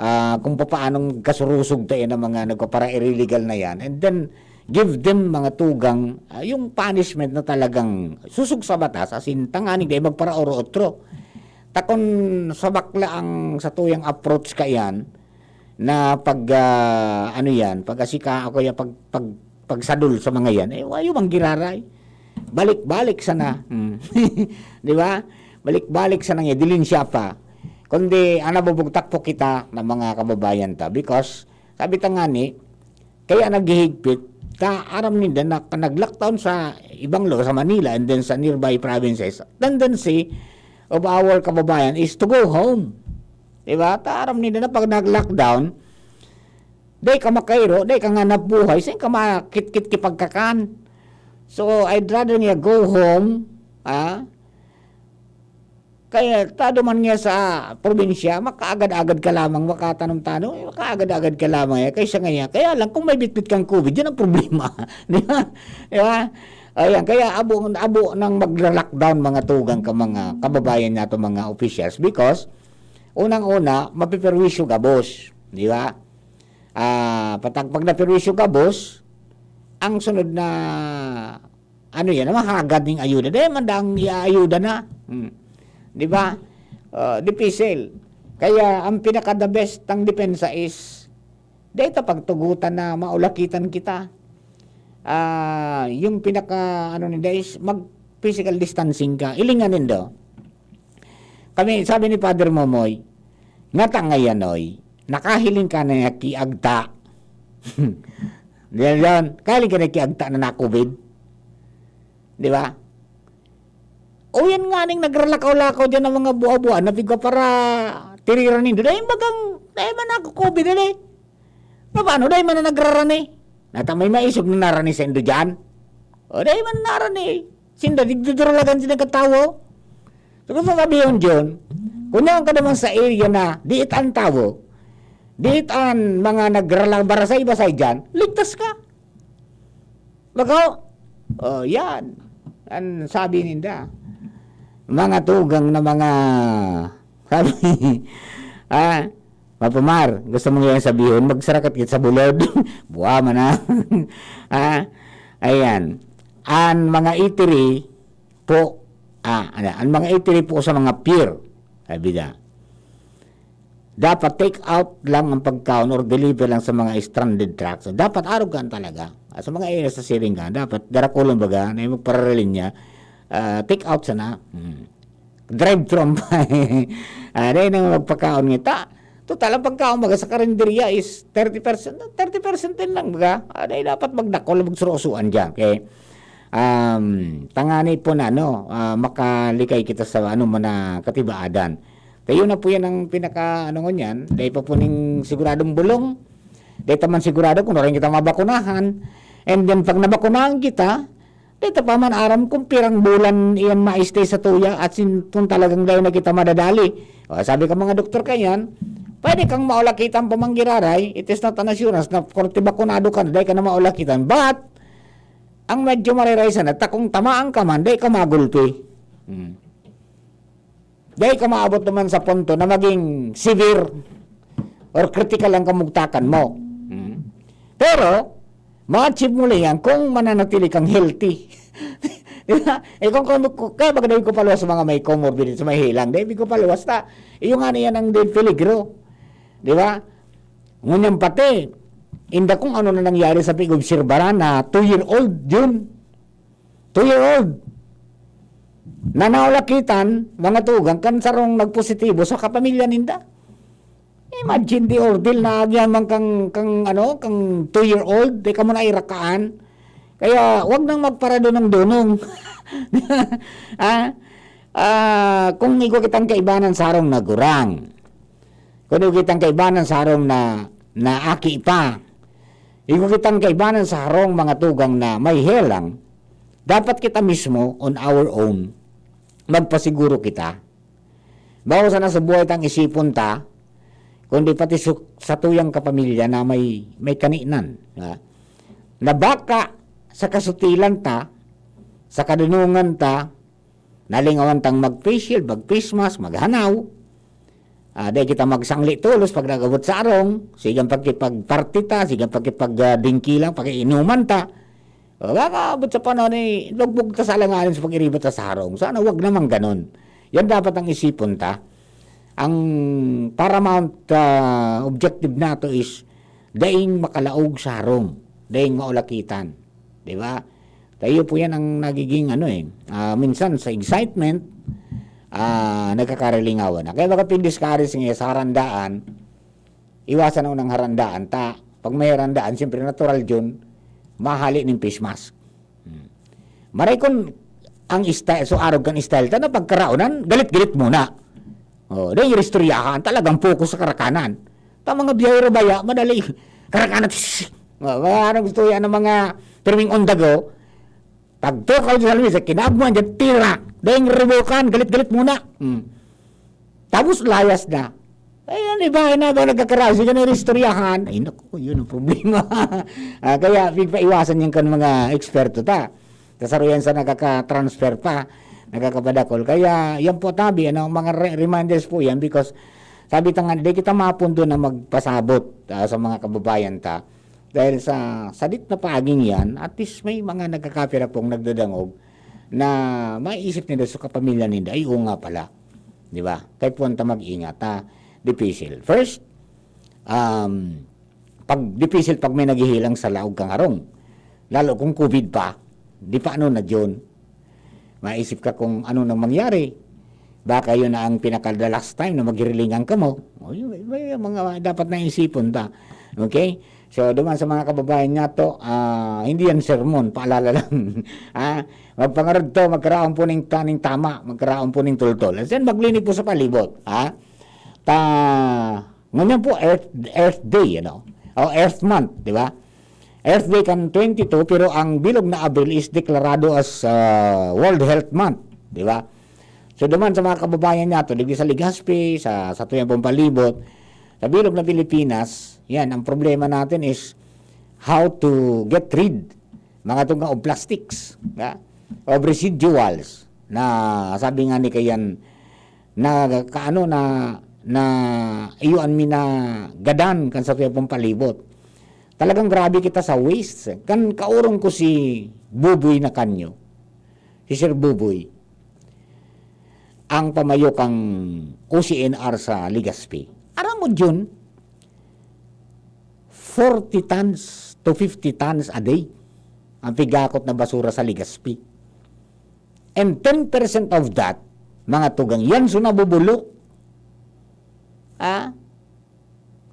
ah, kung papaanong kasurusog tayo ng mga nagpapara-illegal na yan. And then, give them mga tugang, ah, yung punishment na talagang susog sa batas, as in, tanganing dahil magpara-oro-otro. Takon sa bakla ang satuyang approach kaiyan, na pag, ah, ano yan, pag-asika o kaya pag, pag, pagsadol sa mga yan, eh, wayo mang giraray. Balik-balik sana. Hmm. Di ba? Balik-balik sana nga, dilin siya pa. Kundi ang nabubugtak po kita na mga kababayan ta, because sabi ta nga ni, kaya naghihigpit, ta aram ninda na kan nag-lockdown sa ibang lugar, sa Manila and then sa nearby provinces, tendency of our kababayan is to go home. Diba? Ta aram ninda na pag nag-lockdown, dai ka makairo, dai ka nga nabuhay, saan ka makitkit kipagkakan? So, I'd rather nga go home, ah, kaya tado man niya sa probinsya, makaagad-agad ka lamang makatanom-tanom, eh, makaagad-agad ka lamang, eh, kaysa ngayon. Kaya lang, kung may bitbit kang COVID, yan ang problema. Di ba? Di ba? Ayan, kaya abo, abo nang magla-lockdown mga tugang ka mga kababayan nato, mga officials, because unang-una, mapiperwisyo gabos, di ba? Ah, patag-, pag naperwisyo gabos, ang sunod na ano yan, mahagad ning ayuda. Dai man daang iaayuda na. Hmm. Di ba? Ah, dipisil. Kaya ang pinaka the best ang depensa is dai ta pagtugutan na maulakitan kita. Ah, yung pinaka ano ninda is mag physical distancing ka. Ilingan nindo. Kami, sabi ni Father Momoy, "Ngata ngayon, oy, nakahiling ka na kiagta." Di ba yan? Kahiling ka na kiagta na na-COVID. Di ba? O yan nga ning nagralakaw-lakaw dyan ng mga buha-buha na pigwa para tiriran nindo. Dahil bagang, dahil man ako COVID, dali. Na paano, dahil man na nagrarani? Nata may maisog na narani sa indo dyan? O, dahil man narani. Sinda, digdudurulagan sinda katawo. So, kung sasabihin, John, kung yaon ka naman sa area na diit an tawo, diit an mga nagrala-, barasay-basay diyan, ligtas ka. Bako? O, yan. An sabi ninda, mga tugang na mga, sabi, ah, Mapamar, gusto mo yan sabihon, magsarakat kita sa bulod. Buwa man na. Ah, ayan. An mga itiri po, ah, ano, an mga itiri po sa mga pier, sabi na, dapat take out lang ang pagkaon or deliver lang sa mga stranded trucks. Dapat arugan talaga. Ah, sa mga area sa Siringan, dapat darakulon baga na yung magpararelin niya, ah, take out sana. Hmm. Drive-thru ang pa-, ah, dahil nang magpakaon nga ta. Total, ang pagkaon baga sa karinderya is thirty percent, thirty percent din lang baga. Ah, dahil dapat magdakol, magsurosuan dyan. Okay? Um, tangani po na, ano, ah, makalikay kita sa ano man na katibaadan. Kaya yun na po yan ang pinaka, ano ngunyan. Dahil pa po ning siguradong bulong. Dahil taman sigurado kung na rin kita mabakunahan. And then, pag nabakunahan kita, dito pa man aram kung pirang bulan iyan ma-stay sa tuya at sin-, kung talagang dahil na kita madadali. O, sabi ka mga doktor kanyan, pwede kang maulakitan pa manggiraray, it is not an assurance na korte bakunado ka na, dahil ka na maulakitan. But, ang medyo mariray sana, ta kung tamaan ka man, dahil ka magulpi. Hmm. Dai ka maabot naman sa punto na maging severe or critical ang kamugtakan mo. Hmm. Pero, ma-achieve mo lang yan kung mananatili kang healthy. Di ba? Eh, kung, kung, kung, kaya baga dai ko paluwas sa mga may comorbidity, sa may helang. Dai ko paluwas ta. Iyo nga na yan ang di peligro. Di ba? Ngunyan pati, inda kung ano na nangyari sa pig-obserbaran na two-year-old, Jun. Two-year-old. Na naulakitan, mga tugang, kan sarong nagpositibo sa kapamilya ninda. Imagine the ordeal na agyan man kang, kang, ano, kang two-year-old, di ka mo nairakaan. Kaya, wag nang magparadunong-dunong. Ah, ah, kung igwa kitang kaibanan sa harong nagurang, kung igwa kitang kaibanan sa harong na, na aki pa, igwa kitang kaibanan sa harong mga tugang na may helang, dapat kita mismo on our own, magpasiguro kita. Bako sana sa buhay tang isipon ta, kundi pati su-, sa tuyang kapamilya na may, may kaninan, ha? Na baka sa kasutilan ta, sa kadunungan ta, nalingawan tang mag-face shield, mag-face mask, maghanaw. Ah, dai kita magsangli tolos pag nag-abot sa arong, sigang pakipagparty ta, sigang pakipag, ah, dingki lang, pakiinuman ta. O, kakaabot sa panahon ni, lugbog ta sa alanganin sa pag-iriba ta sa harong. Sana wag naman ganon. Yan dapat ang isipon ta. Ang paramount, ah, objective nato is daing makalaog sa harong, daing maulakitan. Di ba? Tayo po yan ang nagiging ano eh. Ah, minsan sa excitement, ah, nagkakarilingawan na. Kaya baga pindiscourage nga sa harandaan, iwasan na unang harandaan ta. Pag may harandaan, siyempre natural yun, mahali ning face mask. Hmm. Maray kun ang style, so arog kan style ta na pagkaraonan, galit-galit muna. Oh, dahil istoryahan, talagang focus sa karakanan. Ta mga biyahero baya, madali. Karakanan, tss! Oh, mga anong gusto yan ng mga pirming on the go. Pag tokaw dyan sa lamisa, kinagman dyan, tira. Dahil ribukan, galit-galit muna. Hmm. Tapos layas na. Ay, ano ba? Ano ba nagkakaraso? Yan ang istoryahan. Ay, naku, yun ang problema. Ah, kaya pigpaiwasan yan kan mga eksperto ta. Kasaruyan sa nakaka-transfer pa, nakakapadakol. Kaya yan po tabi, ano, mga re- reminders po yan because sabi ta nga, di kita mapundo na magpasabot ah, sa mga kababayan ta. Dahil sa sadit na paaging yan, at least may mga nagkakapira pong nagdadangog na maiisip nila sa kapamilya ninda, ay oo nga pala. Di ba? Kaya puwan ta mag-ingat, ha? Dipisil. First, um, pag dipisil pag may naghihilang sa laog kang harong. Lalo kung covid pa, di pa ano na June. Maisip ka kung ano nang mangyari. Baka yun na ang pinaka the last time na maghirilingan ka mo. O, yun, may, may mga dapat na isipon ta. Okay? So, duman sa mga kababayan nga to, ah, hindi yan sermon, paalala lang. Ah, magpangarod to, magkaraon po ning taning tama, magkaraon po ning tultol. And then, maglinig po sa palibot. Ha? Ta, ngunyan po, Earth, Earth Day, ano? O Earth Month, di ba? Earth Day kan twenty-two, pero ang bilog na Abril is deklarado as ah, World Health Month, di ba? So, duman sa mga kababayan nato, digdi sa Legazpi, sa, sa tuyang pong palibot, sa bilog na Pilipinas, yan, ang problema natin is how to get rid, mga tunga of plastics, ya? Of residuals, na sabi nga ni Kayan, na kaano na, na iyo an minagadan kan sa tuyang pong palibot. Talagang grabe kita sa waste. Kan kaurong ko si Buboy na kanyo, si Sir Buboy, ang pamayo kang O C N R sa Legazpi. Aram mo, Jun, forty tons to fifty tons a day ang pigakot na basura sa Legazpi. And ten percent of that, mga tugang yan, so nabubulok. Ah?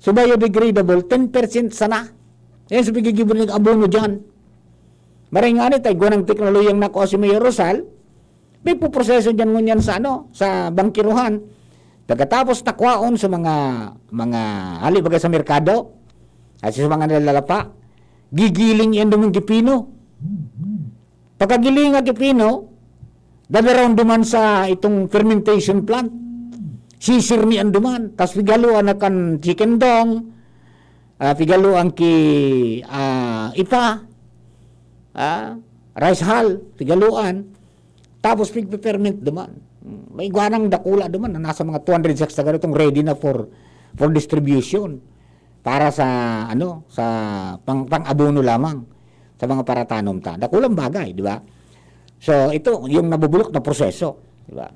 So biodegradable, ten percent sana. Yan, so pigigibon ng abono dyan. Maray nga ni, tayo ng teknolohiyang nakuha si Mayor Rosal, may puproseso dyan ngunyan sa, ano, sa bangkiruhan. Pagkatapos takwaon sa mga, mga hali bagay sa merkado, at sa mga nalalapa, gigiling yan naman kipino. Pagkagiling nga kipino, dadaron duman sa itong fermentation plant. Sisirmian duman. Tapos pigaluan na kan chicken dong, ah, pigaluan ki ah, ipa, ah, rice hull, pigaluan. Tapos pigpe-ferment duman. May igwanang dakula duman na nasa mga two hundred sacks na ganitong ready na for for distribution para sa ano, sa pang, pang-abono lamang sa mga paratanom ta. Dakulang bagay, di ba? So, ito yung nabubulok na proseso, di ba?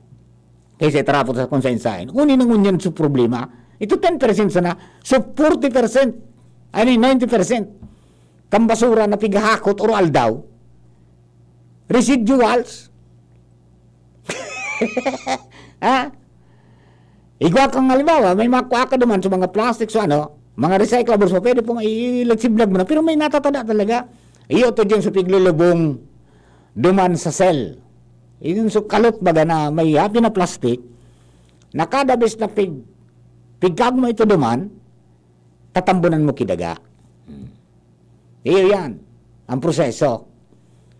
Kaysa itarapot sa kung sain-sain. Uni na ngunyan sa problema, ito ten percent sana, so forty percent, I mean ninety percent, kang basura na pigahakot or aldaw, residuals. Ha? Igwa kang halimbawa, may makuha ka duman sa mga plastic, so ano, mga recyclables mo, pwede pong i-, i-, ilagsiblog mo na. Pero may natatada talaga. Iyo to dyan sa piglulubong duman sa cell. Yung so kalot baga na may happy na plastic, na kada bes na pig, pigkag mo ito duman, tatambunan mo kidaga. Hmm. Iyo yan, ang proseso.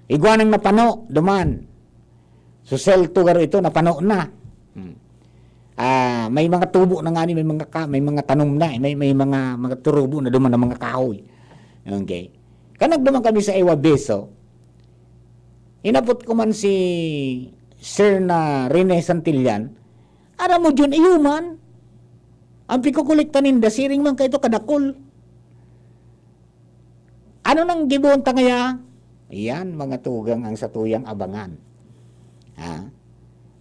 Igwa nang napano, duman. So, cell two garo ito, napano na. Hmm. Ah, may mga tubo na nga ni, may mga ka, may mga tanom na, eh, may, may mga, mga turubo na duman ng mga kahoy. Okay. Kanag duman kami sa Ewa Beso, inapot ko man si Sir na Rene Santillan, aram mo, Jun, iyo man. Ang pikukolekta ninda, siring man kaito kadakol. Ano nang gibohon ta ngaya? Iyan, mga tugang ang satuyang abangan. Ha?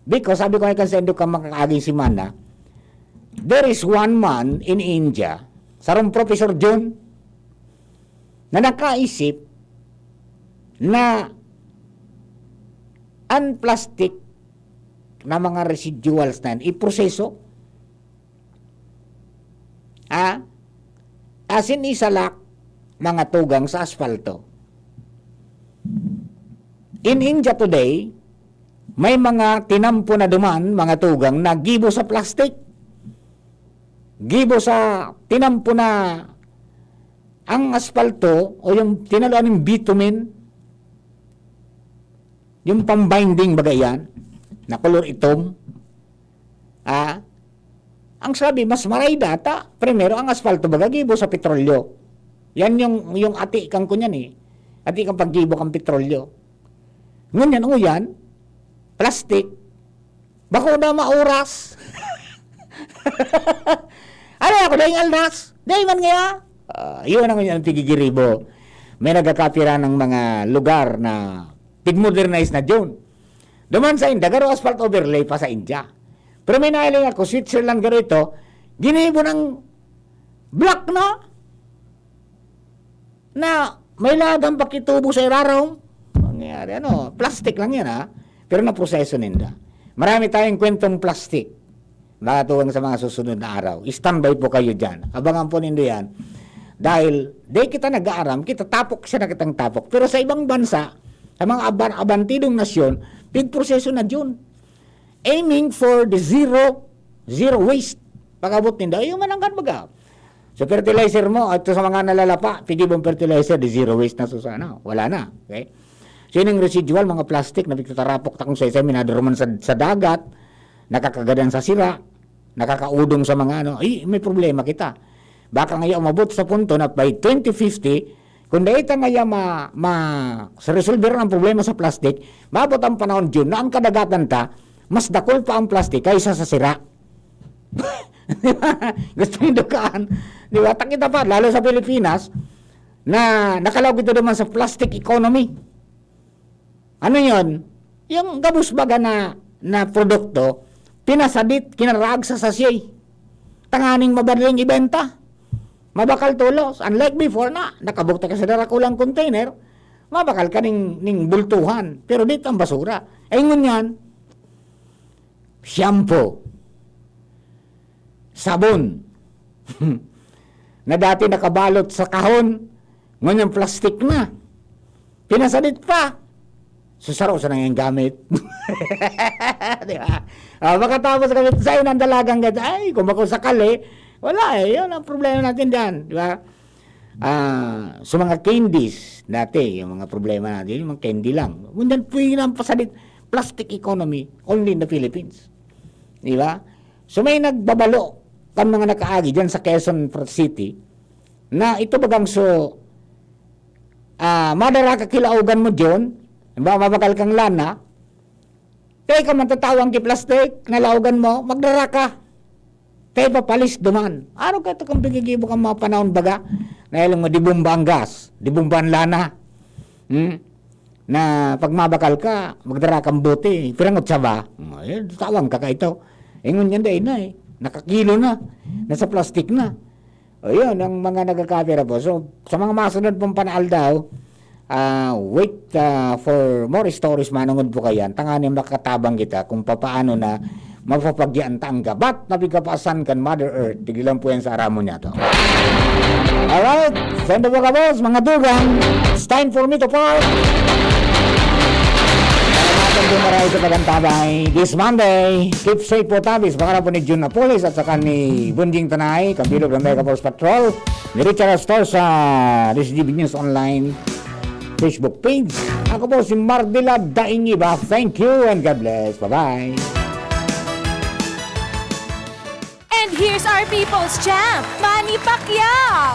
Because, sabi ko nga kan sa Indo ka makakaaging semana, there is one man in India, sarong Professor John, na nakaisip na ang plastic na mga residuals na yan, iproseso. Ah? Asin isalak, mga tugang, sa asfalto. In India today, may mga tinampo na duman, mga tugang, na gibo sa plastic. Gibo sa tinampo na ang asfalto o yung tinaluan ng bitumen, yung pambinding baga yan, na kolor itom. Ah, ang sabi, mas maray data, primero ang asfalto baga gibo sa petrolyo. Yan yung, yung ati kang kunyan eh. Ati kang paggibo kang petrolyo. Ngunyan, o yan, plastic, bako na mauras. Ano ako, dahil aldas? Dahil man ngaya? Ah, yun ang, ang tigigiribo. May nagkakapira ng mga lugar na tigmodernize na dyan. Duman sa inda, garo asphalt overlay pa sa India. Pero may nahiling ako, Switzerland garo ito, ginibo ng block na, na may lagang pakitubo sa irarom. Nangyayari, ano, plastic lang yan, ha? Pero naproseso ninda. Marami tayong kwentong plastic. Mga tugang, sa mga susunod na araw. Standby po kayo dyan. Abangan po nindo yan. Dahil, di kita nag-aaram, kita tapok siya na kitang tapok. Pero sa ibang bansa, sa mga aban- abantidong nasyon, pigproseso na dyan. Aiming for the zero, zero waste. Pag-abot ninda, ayun man ang kan baga. So, fertilizer mo, at sa mga nalalapa, pigibong fertilizer, di zero waste na, Susana. Wala na. Okay? So, yun yung residual, mga plastic na pigtatarapok ta kung sa isa, minadurman sa, sa dagat, nakakagadan sa sira, nakakaudong sa mga ano, ay, may problema kita. Baka ngaya umabot sa punto na by twenty fifty, kung dahil ta ngaya ma, ma, sa resolver ang problema sa plastic, maabot ang panahon dyan na ang kadagatan ta, mas dakul pa ang plastic kaysa sa sira. Di ba? Gusto nyo dukaan. Di ba? Takita pa, lalo sa Pilipinas, na nakalaog ito naman sa plastic economy. Ano yon? Yung gabos baga na, na produkto, pinasadit, kinaraag sa sachet. Tanganing madaling ibenta. Mabakal tolos. Unlike before na, nakabukta ka sa darakulang container, mabakal ka ning, ning bultuhan. Pero dito ang basura. Ay ngunyan, shampoo, sabon, na dati nakabalot sa kahon, ngunyan plastic na. Pinasadit pa. So, saro sa nangyaring gamit. Di ba? Ah, makatapos kami sa inang dalagang gad-, ay, kung bako sakali, wala eh. Yun ang problema natin dyan. Di ba? Ah, sa mga candies, dati, yung mga problema natin, yung mga candy lang. Ngunyan, pwede na ang pasadit. Plastic economy, only in the Philippines. Di ba? So, may nagbabalo kan mga nakaagi dyan sa Quezon City na ito bagang so, ah, madara ka kilaogan mo dyan, halimbawa, mabakal kang lana, kaya ka man tatawang ki plastic, nalaogan mo, magdara ka. Kaya papalis duman. Araw ka ito kang pigigibo kang mga panahon baga, na ilang mo, di bomba ang gas, di bomba ang lana. Hmm? Na pag mabakal ka, magdara kang bote, pirangot sa ba? Oh, yun, tawang ka ka ito. Ingon yan dahil na eh. Nakakilo na. Nasa plastic na. O yun, ang mga nagkakapira po. So, sa mga masunod pong panaaldaw, ah, wait, ah, for more stories, manungod po kayan. Tanganing makatabang kita kung papaano na mapapagyaan ta ang gabat na pigkapaasan kan Mother Earth. Tigilan po yan sa aramo niya to. Alright, sendo po ka, boss, mga dugang. It's time for me to part. Salamatan po maray sa pag-antabay. This Monday, keep safe po tabi. Sa pangalan po ni Jun Napoles at saka ni Bunjing Tanay, kabilog ng Mega Force Patrol, ni Richard Astor sa D C G B News Online Facebook page. Ako po si Mardila Daing Iba. Thank you and God bless. Bye-bye. And here's our people's champ, Manny Pacquiao!